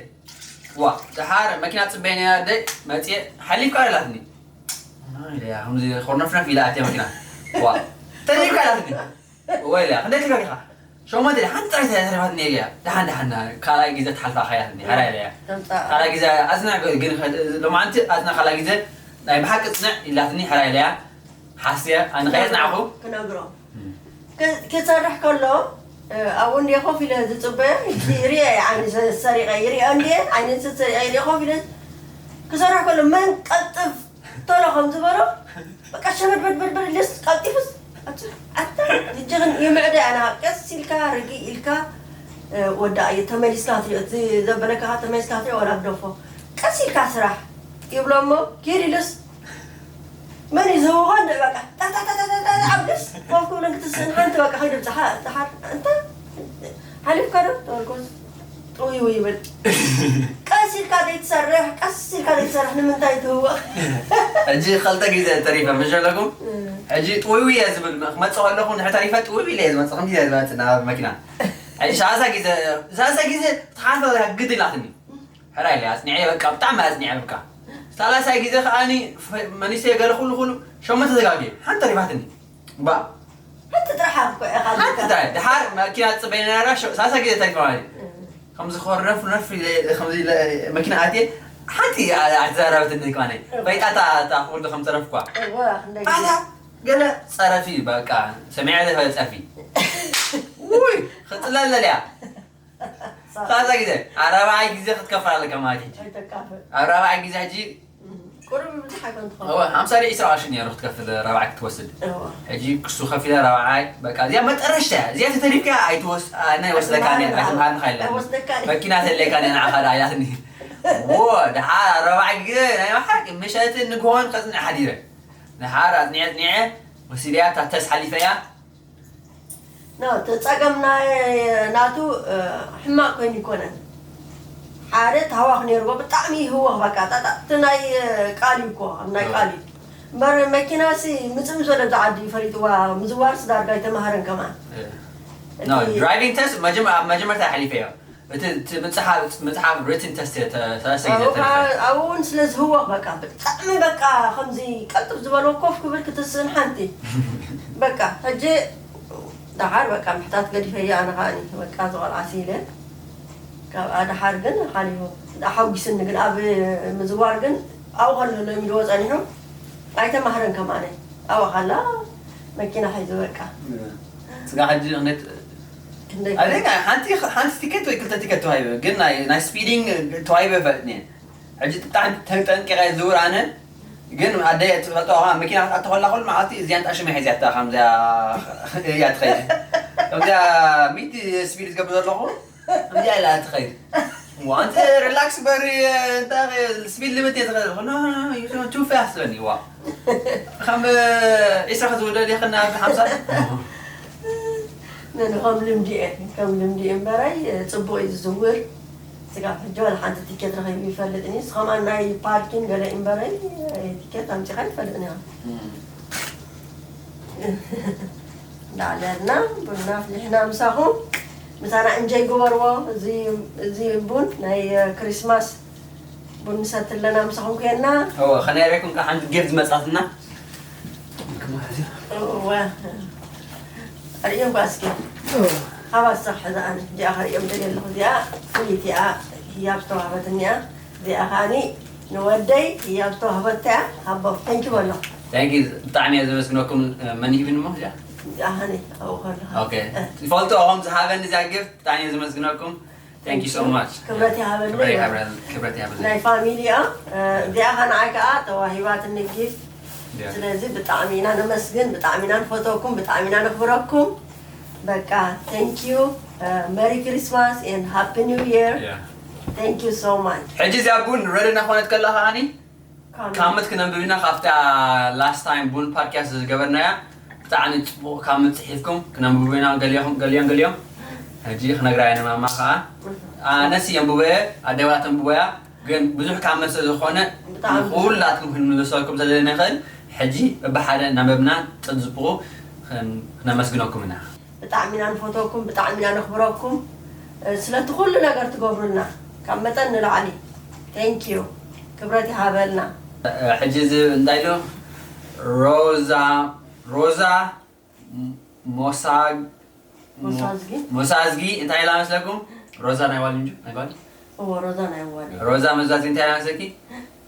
ዋ፣ ደሓር መኪና ጽበይ ነይራ፣ ደይ መጽየ፣ ሓሊፍካ ኢላትኒ። ኣይ፣ ኢለያ፣ ከምዚ ኮርነፍነፍ ኢላ ኣትያ መኪና። ዋ፣ ተሪፍካ ኢላትኒ። ወይ ኢለያ፣ ክንደይ ትጋጊኻ? ሸሞንተ ኢለ፣ ሓንቲ ጥራይ ተሪፋትኒ ኢለያ። ደሓን፣ ደሓን፣ ካልኣይ ግዜ ትሓልፋ ኢኻ ኢላትኒ። ሓራይ ኢለያ። ከምጻ። ካልኣይ ግዜ ኣጽንዕ፣ ግን ሎማዓንቲ ኣጽንዕ፣ ካልኣይ ግዜ ናይ ብሓቂ ጽንዕ ኢላትኒ። ሓራይ ኢለያ። ሓስየ፣ ኣነ ከየጽናዕኹ። ክነግሮ። እም። ክ-፣ ክሰርሕ ከሎ፣ እ፣ ኣብኡ እንድየ ኮፍ ኢለ ዝጽበዮ፣ ይርእየ፣ ዓይኒ ሰ-፣ ሰሪቐ ይርእዮ እንድየ፣ ዓይኒ ሰ-፣ ሰሪቐ ይርእዮ ኮፍ ኢለ ክሰርሕ ከሎ፣ መን ቀልጥፍ ቶሎ ከም ዝበሎ፣ በቃ ሸበድበድበድበድ ኢለስ ቀልጢፉስ፣ ኣታ፣ ኣታ፣ እጅኽን ይምዕደ ኣና፣ ቀስ ኢልካ፣ ርግእ ኢልካ፣ እ፣ ወዳእ እዩ፣ ተመሊስካ ትሪኦ፣ እቲ ዘበለካ ተመሊስካ ትሪኦ፣ ወላ ግደፎ። ቀስ ኢልካ ስራሕ ይብሎ እሞ፣ ኪድ ኢሉስ፣ መን እዩ ዝህውኾ? እንደ በቃ፣ ታ፣ ታ፣ ታ፣ ታ፣ ታ፣ ታ፣ ኣብልስ፣ ኮፍ ክብልን ክትስእን፣ ሓንቲ በቃ፣ ከይዱ ብዝሓ-፣ ዝሓር-፣ እንተ፣ ሓሊፍካ ዶ? ተመርኮስ፣ ጥውይ ይብል። ቀስ ኢልካ ዘይትሰርሕ፣ ቀስ ኢልካ ዘይትሰርሕ፣ ንምንታይ ትህወኽ? ሕጂ ኸልተ ግዜ ተሪፈ፣ ምሽ ኣለኩም? እም። ሕጂ ጥውይ እየ ዝብል፣ ክመጽእ ከለኹ፣ ንድሕሪ ተሪፈ ጥውይ ኢለ እየ ዝመጽእ፣ ከምዚ እየ ዝመጽእ፣ ናብ መኪና። ሕጂ ሰላሳ ግዜ፣ ሰላሳ ግዜ፣ ትሓልፈ ግድ ኢላትኒ። ሕራይ ኢለ ኣጽኒዐ፣ በቃ ብጣዕሚ ኣጽኒዐ፣ በቃ ሳላሳይ ግዜ ከኣኒ ፈ-፣ መኒሰ ገለ ኩሉ ኩሉ ሸሞንተ ተጋግየ፣ ሓንቲ ተሪፋትኒ። ባ። ሓንቲ ጥራሕ እኮ ኢኻ ሓንቲ ዝካ-፣ ጥራሕ። ድሓር መኪና ትጽበየና ነራ፣ ሸ-፣ ሳላሳይ ግዜ ተሪፋ ማለት እዩ። እም። ከምዚ ኮር ነፍ ነፍ ኢለ፣ ከምዚ ኢለ መኪና ኣትየ፣ ሓንቲ ኣ-፣ ኣትዛረበትኒ ከማነይ። እም። ፈይጣታ እታ ኩሉ ከም ተረፍኳ። እዋ፣ ክንደይ ኣታ ግዜ? ገለ ጸረፊ፣ በቃ ሰሚዐ ዘይፈልጥ ጸርፊ። ውይ፣ ክጽለለልያ። ሳልሳይ ግዜ፣ ኣብ ራብዓይ ግዜ ክትከፍል ኣለካ ማለት እዩ። ኣይተካፍል። ኣብ ራብዓይ ግዜ ሕጂ እም፣ ቁሩብ ብዙሕ ኣይኮን ትኸውን። እወ፣ ሓምሳ ድዩ ዕስራ ቅርሺ ነይሩ ክትከፍል ራብዓይ ክትወስድ። እወ። ሕጂ ክሱ ከፊለ ራብዓይ፣ በቃ፣ እዚኣ መጠረሽታ እያ። እዚኣ ተተሪፍካ ኣይትወስ-፣ ኣነ ይወስደካ እየ፣ ኣይትምሃርን፣ ኣይትምሃርን ኢኻ ኢላትኒ። ኣይወስደካን እየ። መኪና ተድልየካ እያ ንዓኻ ደኣ ኢላትኒ። እወ፣ ደሓር ራብዓይ ግዜ ናይ ብሓቂ ምሸትን ንግሆን ከጽንዕ ሓዲረ። ደሓር ኣጽኒዐ፣ ኣጽኒዐ፣ ወሲደያ እታ ተስ ሓሊፈያ። ኖ፣ እቲ ጸገም ናይ ናቱ፣ እ፣ ሕማቕ ኮይኑ ይኮነን። ሓደ ታህዋኽ ነይርዎ፣ ብጣዕሚ ይህወኽ፣ በቃ፣ ጣጣ፣ እቲ ናይ፣ እ፣ ቃል እዩ እኮ፣ ኣብ ናይ እ። ቃል እዩ። እምበር መኪናሲ ምጽእ ምስ በለ ኣብዛ ዓዲ ፈሊጥዋ፣ ምዝዋርስ ዳርጋ ኣይተማሃረን ከማን። እ። እቲ ኖ፣ ድራይቪንግ ተስት መጀመ-፣ ኣብ መጀመርታ ሓሊፈዮ። እቲ፣ እቲ ምጽሓፍ፣ ምጽሓፍ ሪትን ተስት ተ-፣ ሰለስተ ግዜ ኣብኡ ተሪፈ። ከ-፣ ኣብኡ እውን ስለ ዝህወኽ፣ በቃ፣ ብጣዕሚ፣ በቃ፣ ከምዚ ቀልጥፍ ዝበሎ ኮፍ ክብል ክትስእን ሓንቲ። በቃ፣ ሕጂ ደሓር፣ በቃ፣ ምሕታት ገዲፈያ፣ ኣነ ከኣኒ፣ በቃ፣ እዚ ቆልዓሲ ኢለ። ካብኣ ደሓር ግን ሓሊፉ። ኣሓጒስኒ ግን፣ ኣብ ምዝዋር ግን፣ ኣብኡ ከሎ ለሚድዎ ጸኒሑ፣ ኣይተማህረን ከማነ። ኣብኡ ከላ፣ መኪና ሒዙ፣ በቃ። ስጋ ሕጂ ክንደይ ክንደይ ኣይ ቲንክ ሓንቲ፣ ሓንቲ ቲኬት ወይ ክልተ ቲኬት ተዋሂበ፣ ግን ናይ፣ ናይ ስፒዲንግ ተዋሂበ ይፈልጥኒ እየ። ሕጂ ብጣዕሚ ተጠንቂቐ ዝዝውር ኣነ፣ ግን ኣደይ ትፈልጦ፣ መኪና ክትኣቱ ከላ ኩሉ መዓልቲ እዚኣ ንጣሽመ ሒዝያታ፣ ከምዚኣ እያ ትኸይድ። ከምዚኣ ሚእቲ ስፒድ ዝገብር ዘለኹ፣ ከምዚኣ ኢላ ትኸይድ። እሞ ኣንቲ ሪላክስ በሪ፣ እንታይ ስፒድ ሊሚት እየ ትኸይድ። ኖ፣ ኖ፣ ኖ፣ you too fast ትብለኒ፣ ዋ። ከም ዒስራ ክትውደድ ኢኽና፣ ሓምሳ። ነን ከም ልምዲ እየ፣ ከም ልምዲ እየ እምበረይ፣ ጽቡቕ እዩ ዝዝውር። ስጋብ ሕጂ ዋላ ሓንቲ ቲኬት ረኺቡ ይፈልጥን እዩ። ንስኻ ከማን ናይ ፓርኪን ገለ እምበረይ፣ ቲኬት ኣምጺኻ ኣይትፈልጥን ኢኻ። እም። እንዳዕለልና ቡና ኣፍሊሕና ምሳኹም፣ ምሳና እንጀይ ግበርዎ። እዚ፣ እዚ ቡን ናይ ክሪስማስ ቡን ንሰቲ ኣለና ምሳኹም ኮይና። እወ፣ ከነርእየኩም ከኣ ሓንቲ ጊፍት መጻትና። እወ። ኣርእዮም ከኣ እስኪ። እወ። ሃባ ዝሰርሐ ዝኣነ፣ እዚኣ ከርእዮም ደልየ ኣለኹ። እዚኣ ፍልይቲ እያ፣ ህያብ ዝተዋህበትኒ እያ። እዚኣ ከኣኒ ንወደይ ህያብ ዝተዋህበታ እያ። ሃቦ፣ ቴንኪ በሎ። ቴንኪ፣ ብጣዕሚ እየ ዘመስግነኩም። መን ሂብኒ እሞ እዚኣ? እዚኣ ከኣኒ ኣብኡ ከለኻ። ኦኬ። እ። ይፈልጦ፣ ከም ዝሃበኒ እዚኣ ጊፍት፣ ብጣዕሚ እየ ዘመስግነኩም። Thank you so much። ክብረት ይሃበልና። ክብረት ይሃበል-፣ ክብረት ይሃበልና። ናይ ፋሚሊ እያ። እ፣ እዚኣ ኸኣ ንዓይ ከኣ ተዋሂባትኒ ጊፍት። Yeah። ስለዚ ብጣዕሚ ኢና ነመስግን፣ ብጣዕሚ ኢና ንፈትወኩም፣ ብጣዕሚ ኢና ነኽብረኩም። በቃ፣ thank you። እ፣ Merry Christmas and Happy New Year። Yeah። Thank you so much። ሕጂ እዚኣ ቡን ረዲ እናኾነት ከላ ኸኣኒ፣ ካመት። ካመት ክነንብብ ኢና፣ ካብታ ላስት ታይም ቡን ፓድካስት ዝገበርናያ ብጣዕሚ ጽቡቕ ካመት ጽሒፍኩም ክነንብቡ ኢና፣ ገሊኹም፣ ገሊኦም፣ ገሊኦም። ሕጂ ክነግራ እየ ንማማ ኸኣ። ኣነስ የንብቦ እየ፣ ኣደዋ ተንብቦ እያ። ግን ብዙሕ ካብ መስለ ዝኾነ ንኹላትኩም ክንምልሰልኩም ስለዘይንኽእል ሕጂ በብሓደ እናንበብና ጽብጽብቑ ክነመስግነኩም ኢና። ብጣዕሚ ኢና ንፈትወኩም፣ ብጣዕሚ ኢና ነኽብረኩም ስለቲ ኩሉ ነገር ትገብሩልና ካብ መጠን ንላዕሊ። Thank you። ክብረት ይሃበልና። ሕጂ እዚ እንታይ ኢሉ? ሮዛ ሮዛ ሞሳግ ሞሳዝጊ? ሞሳዝጊ እንታይ ኢላ መስለኩም? ሮዛ ናይ ዋል እንጂ ናይ ጓል እዎ ሮዛ ናይ ዋል ሮዛ መዛዝጊ እንታይ ኢላ መስለኪ?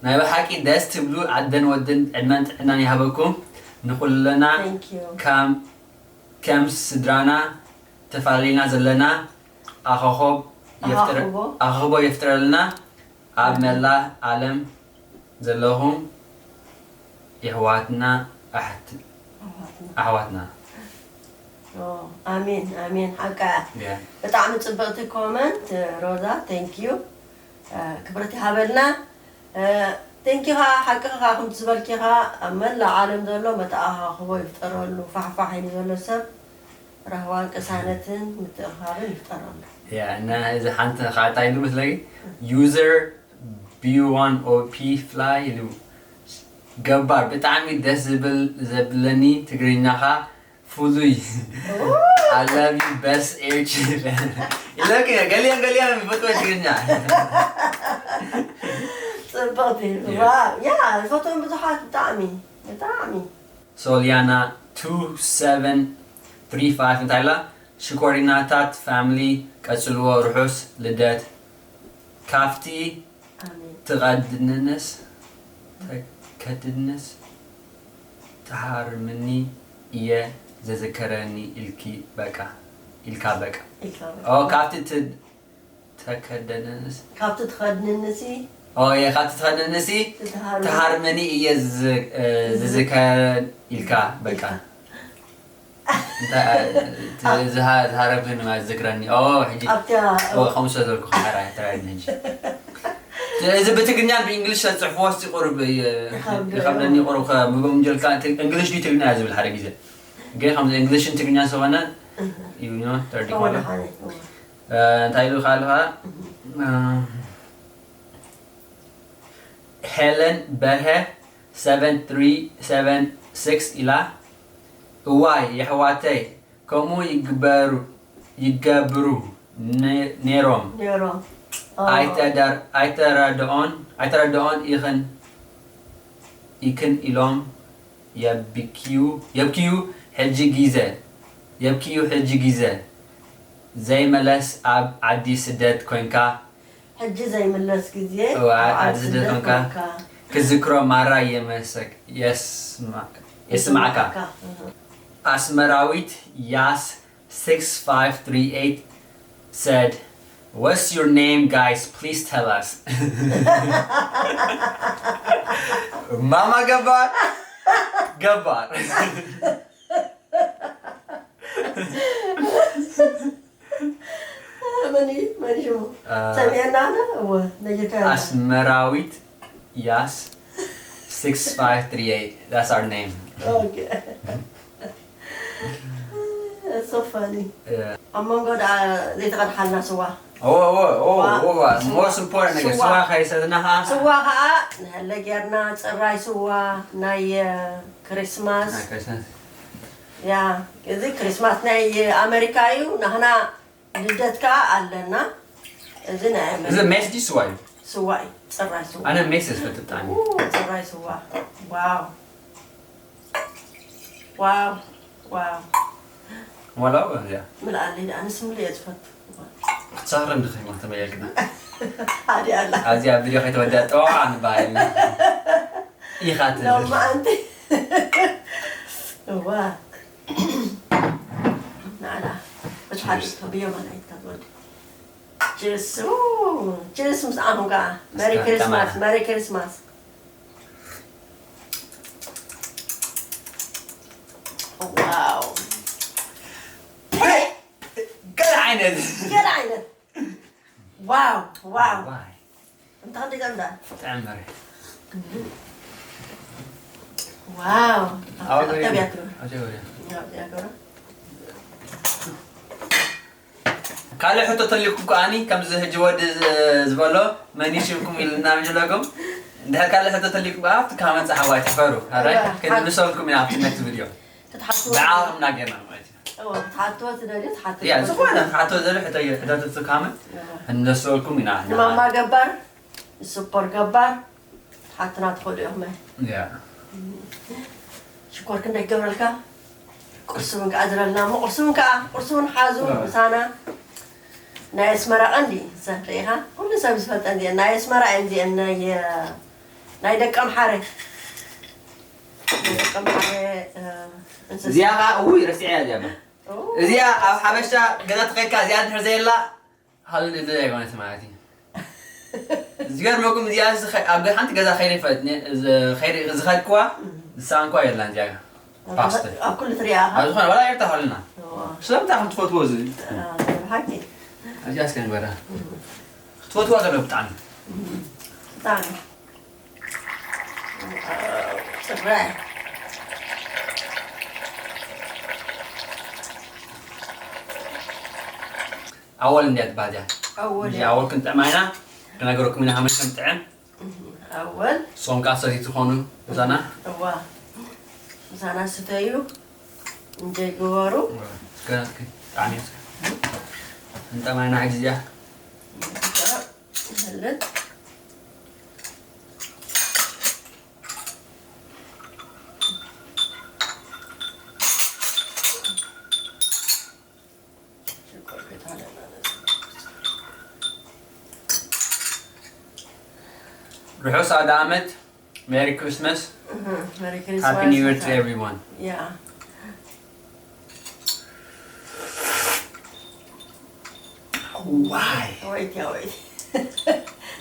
ናይ ብሓቂ ደስ ትብሉ ኣደን ወድን ዕድመን ጥዕናን ይሃበኩም። ንኹልና ከም ከም ስድራና ተፈላለና ዘለና ኣኸኾብ ኣኸኽቦ የፍጥረልና። ኣብ መላእ ዓለም ዘለኹም የሕዋትና ኣሕዋትና ኣሜን ኣሜን። ሓቃ ብጣዕሚ ፅብቕቲ ኮመንት ሮዛ። Thank you። ክብረት ይሃበልና። Thank you ኻ ሓቂ ኻ ከምቲ ዝበልኪ ኻ ኣብ መላእ ዓለም ዘሎ መተኣኻኽቦ ይፍጠረሉ። ፋሕፋሕ ኢሉ ዘሎ ሰብ ራህዋን ቅሳነትን ምትእኻብን ይፍጠረሉ። ያ እና እዚ ሓንቲ ኻዕታ ኢሉ መስለኪ user B one O P fly ኢሉ ገባር ብጣዕሚ ደስ ዝብል ዘብለኒ ትግርኛኻ ፍሉይ I love you best air chief ኢለኪ። ገሊኦም ገሊኦም ይፈትዎ ትግርኛ። ፅብቕቲ ያ ይፈትዎም ብዙሓት ብጣዕሚ ብጣዕሚ። ሶልያና two seven three five እንታይ ኢላ? ሽኮሪናታት ፋሚሊ ቀጽልዎ ርሑስ ልደት ካብቲ ትቐድንንስ ተከድንስ ትሃርምኒ እየ ዘዝከረኒ ኢልኪ በቃ ኢልካ በቃ ኦ ካብቲ ት ተከደንንስ ካብቲ ትኸድንንሲ ኦ እየ ካብቲ ትኸድንንሲ ትሃርምኒ እየ ዝዝከረን ኢልካ በቃ ዝሃረብኒ ማለት ዝክረኒ ኦ ሕጂ ከምኡ ስለ ዘልኩ ተራድኒ ሕጂ እዚ ብትግርኛን ብእንግሊሽ ተፅሕፍዎ እስቲ ቁሩብ ይኸብደኒ ቁሩብ ምግብ እንጀልካ እንግሊሽ ድዩ ትግርኛ ዝብል ሓደ ግዜ ግን ከም እንግሊሽን ትግርኛን ስለሆነ ተረዲእካ እንታይ ኢሉ ከዓ ኣለካ ሄለን በርሀ seven three seven six ኢላ እዋይ የሕዋተይ ከምኡ ይግበሩ ይገብሩ ነይሮም ኣይተረድኦን ኢኽን ኢክን ኢሎም የብክዩ ሕጂ ግዘ የብክዩ ሕጂ ግዘ ዘይመለስ ኣብ ዓዲ ስደት ኮንካ ሕጂ ዘይምለስ ግዜ ዓዲ ስደት ኮንካ ክዝክሮ ማራ የመሰክ የስማዕካ ኣስመራዊት ያስ six five three eight said what's your name guys please tell us ማማ ገባር ገባር መን እዩ መን ሽሙ ሰሚዐና ኣነ እወ ነጊርካ ኣስመራዊት ያስ six five three eight that's our name okay so funny ኣብ መንጎ ደኣ ዘይተቐድሓልና ስዋ ኦ ኦ ኦ ኦ most important ነገር ስዋ ከይሰትና ከዓ ስዋ ከዓ ንሀለ ጌርና ፅራይ ስዋ ናይ ክሪስማስ ያ እዚ ክሪስማስ ናይ ኣመሪካ እዩ ናህና ልደት ከዓ ኣለና እዚ ናይ ኣመሪካ እዚ ሜስ ድዩ ስዋ እዩ ስዋ እዩ ፅራይ ስዋ ኣነ ሜስ እየ ዝፈትው ብጣዕሚ ኡ፣ ፅራይ ስዋ ዋው ዋው ዋው ሞላው እዚኣ ምልኣለይ ደኣ ኣነስ ምልእ እየ ዝፈቱ ክትሳኽረን ድኸይማ ተመየግና ሓዲ ኣላ ኣዚኣ ቪድዮ ከይተወድያ ጠዋዓ ንበሃል ኢኻ ትብል ሎማዓንቲ እዋ ናላ በቲ ሓደ ኢድካ ብየማን ኣይትካ ትወዲ ችርስ ችርስ ምስ ዓኹም ከዓ መሪ ክሪስማስ መሪ ክሪስማስ ዋው ገለ ዓይነት ገለ ዓይነት ዋው ዋው እንታይ ደጋ እንዳ ጥዕም መሪ ዋው ኣውሪ ተቢያት ኣጀወሪ ያገራ ካልእ ሕቶ ተልዩኩም ከኣኒ ከምዚ ህጂ ወዲ ዝ- ዝበሎ መን እዩ ሽምኩም ኢልና ምጅለኩም። እንድሕር ካልእ ሕቶ ተልዩኩም ከኣ ኣብቲ ካመንት ሓዋይ ትፈሩ ኣራይ እዋ፣ ክንምልሰልኩም ኢና ኣብቲ ኔክስት ቪድዮ። ክትሓትዎ ብዓቕምና ጌርና ማለት እዩ። እዋ፣ ክትሓትዎ ትደልዩ ትሓትዎ። ያ ዝኾነ ክትሓትዎ ዘለ ሕቶ ሕቶ ትካመንት እዋ። ክንምልሰልኩም ኢና። ንማማ ገባር ንሱፐር ገባር ሓትና ትኽእሉ ኢኹም። ያ። ሽኮር ክንደይ ገብረልካ? ቁርሲ እውን ከዓ ዝረልና እሞ ቁርሲ እውን ከዓ ቁርሲ እውን ሓዙ ያ። ምሳና። ናይ ኣስመራ ቀንዲ ሰብ ርኢኻ? ኩሉ ሰብ ዝፈልጠን እዚአን ናይ ኣስመራ እየን እዚአን ናይ ናይ ደቀምሓረ ናይ ደቀምሓረ እንስሳ። እዚኣ ከዓ እውይ ረሲዐ እያ እዚኣ። እዚኣ ኣብ ሓበሻ ገዛ ተኸድካ እዚኣ ድሕር ዘየላ ሃሉ ንድለ ኣይኮነት ማለት እዩ። ዝገርመኩም እዚኣ ዝኸ- ኣብ ሓንቲ ገዛ ከይደ ይፈልጥ ነ- ዝ- ከይደ- ዝኸድክዋ ዝሰኣንኳ የላን እዚኣ ፓስተ ኣብ ኩሉ ትሪኣ ኢኻ? ኣብ ዝኾነ ዋላ ኤርትራ ሃሉና እዋ። ስለምንታይ ከም ትፈትዎ እዚ ብሓቂ እዚኣ እስከ ንግበራ ክትፈትዋ ዘሎ ብጣዕሚ ብጣዕሚ ፅራይ ኣወል እንድያ ትበሃል እያ ኣወል እያ ኣወል ክንጥዕማ ኢና ክነገረኩም ኢና ሃመን ከም ጥዕም ኣወል ሶም ከዓ ሰቲ ትኾኑ ምሳና እዋ ምሳና ስተዩ እንጀይ ግበሩ ገናትኪ ጣዕሚ እንጠማ ኢና ሕጂ እዚኣ ይህልን ርሑስ ኣውደ ዓመት Merry Christmas. Merry Christmas. Happy New Year to everyone. Yeah. Why? Wait, yeah, wait.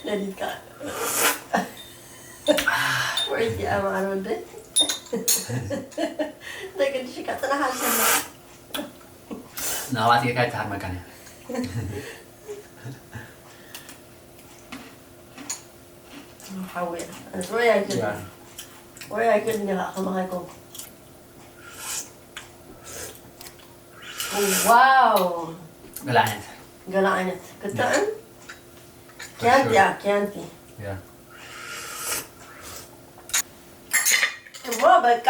Let it go. Wait, yeah, I'm on day. They can shake out the house. ናባት ጌርካ ይትሃርመካን እያ ሓውየ ወይ ኣይክል ወይ ኣይክል እንዲኻ ከማኻ ይኮንኩ ዋው ገለ ዓይነት ገለ ዓይነት ክትጥዕም ኪያንቲ እያ ኪያንቲ እሞ በቃ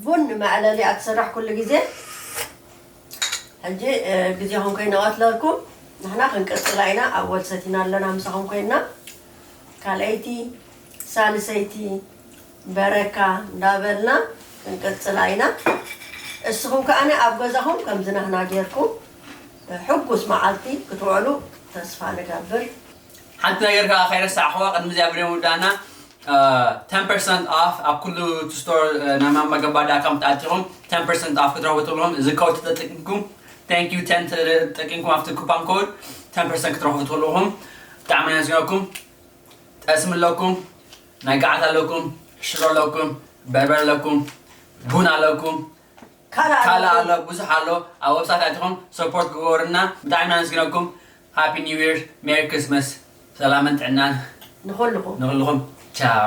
ቡን መዕለሊ ኣትስራሕ ኩሉ ግዜ ሕጂ ግዜኹም ከይንቐትለልኩም ንሕና ክንቅፅላ ኢና ኣወል ሰቲና ኣለና ምሳኹም ኮይንና ካልኣይቲ ሳልሰይቲ በረካ እንዳበልና ክንቅፅላ ኢና እስኹም ከዓነ ኣብ ገዛኹም ከምዚ ናህና ጌርኩም ሕጉስ መዓልቲ ክትውዕሉ ተስፋ ንገብር ሓንቲ ነገር ከዓ ከይረሳዕኽዋ ቅድሚ እዚኣ ብሬ ምውዳእና ten percent off ኣብ ኩሉ ስቶር ናይ ማማ ገባር ዳት ኮም ተኣቲኹም ten percent off ክትረኽቡ ትኽእሉ እዚ ኮድ ተጠቂምኩም thank you ten ተጠቂምኩም ኣብቲ ኩፓን ኮድ ten percent ክትረኽቡ ትኽእሉ ኢኹም ብጣዕሚ ነመስግነኩም ጠስሚ ኣለኩም ናይ ገዓት ኣለኩም ሽሮ ኣለኩም በርበረ ኣለኩም ቡን ኣለኩም ካልእ ኣሎ ብዙሕ ኣሎ ኣብ ወብሳይት ኣቲኹም ሰፖርት ግበሩና ብጣዕሚ ነመስግነኩም Happy New Year Merry Christmas ሰላምን ጥዕናን ንኹልኹም ንኹልኹም ቻው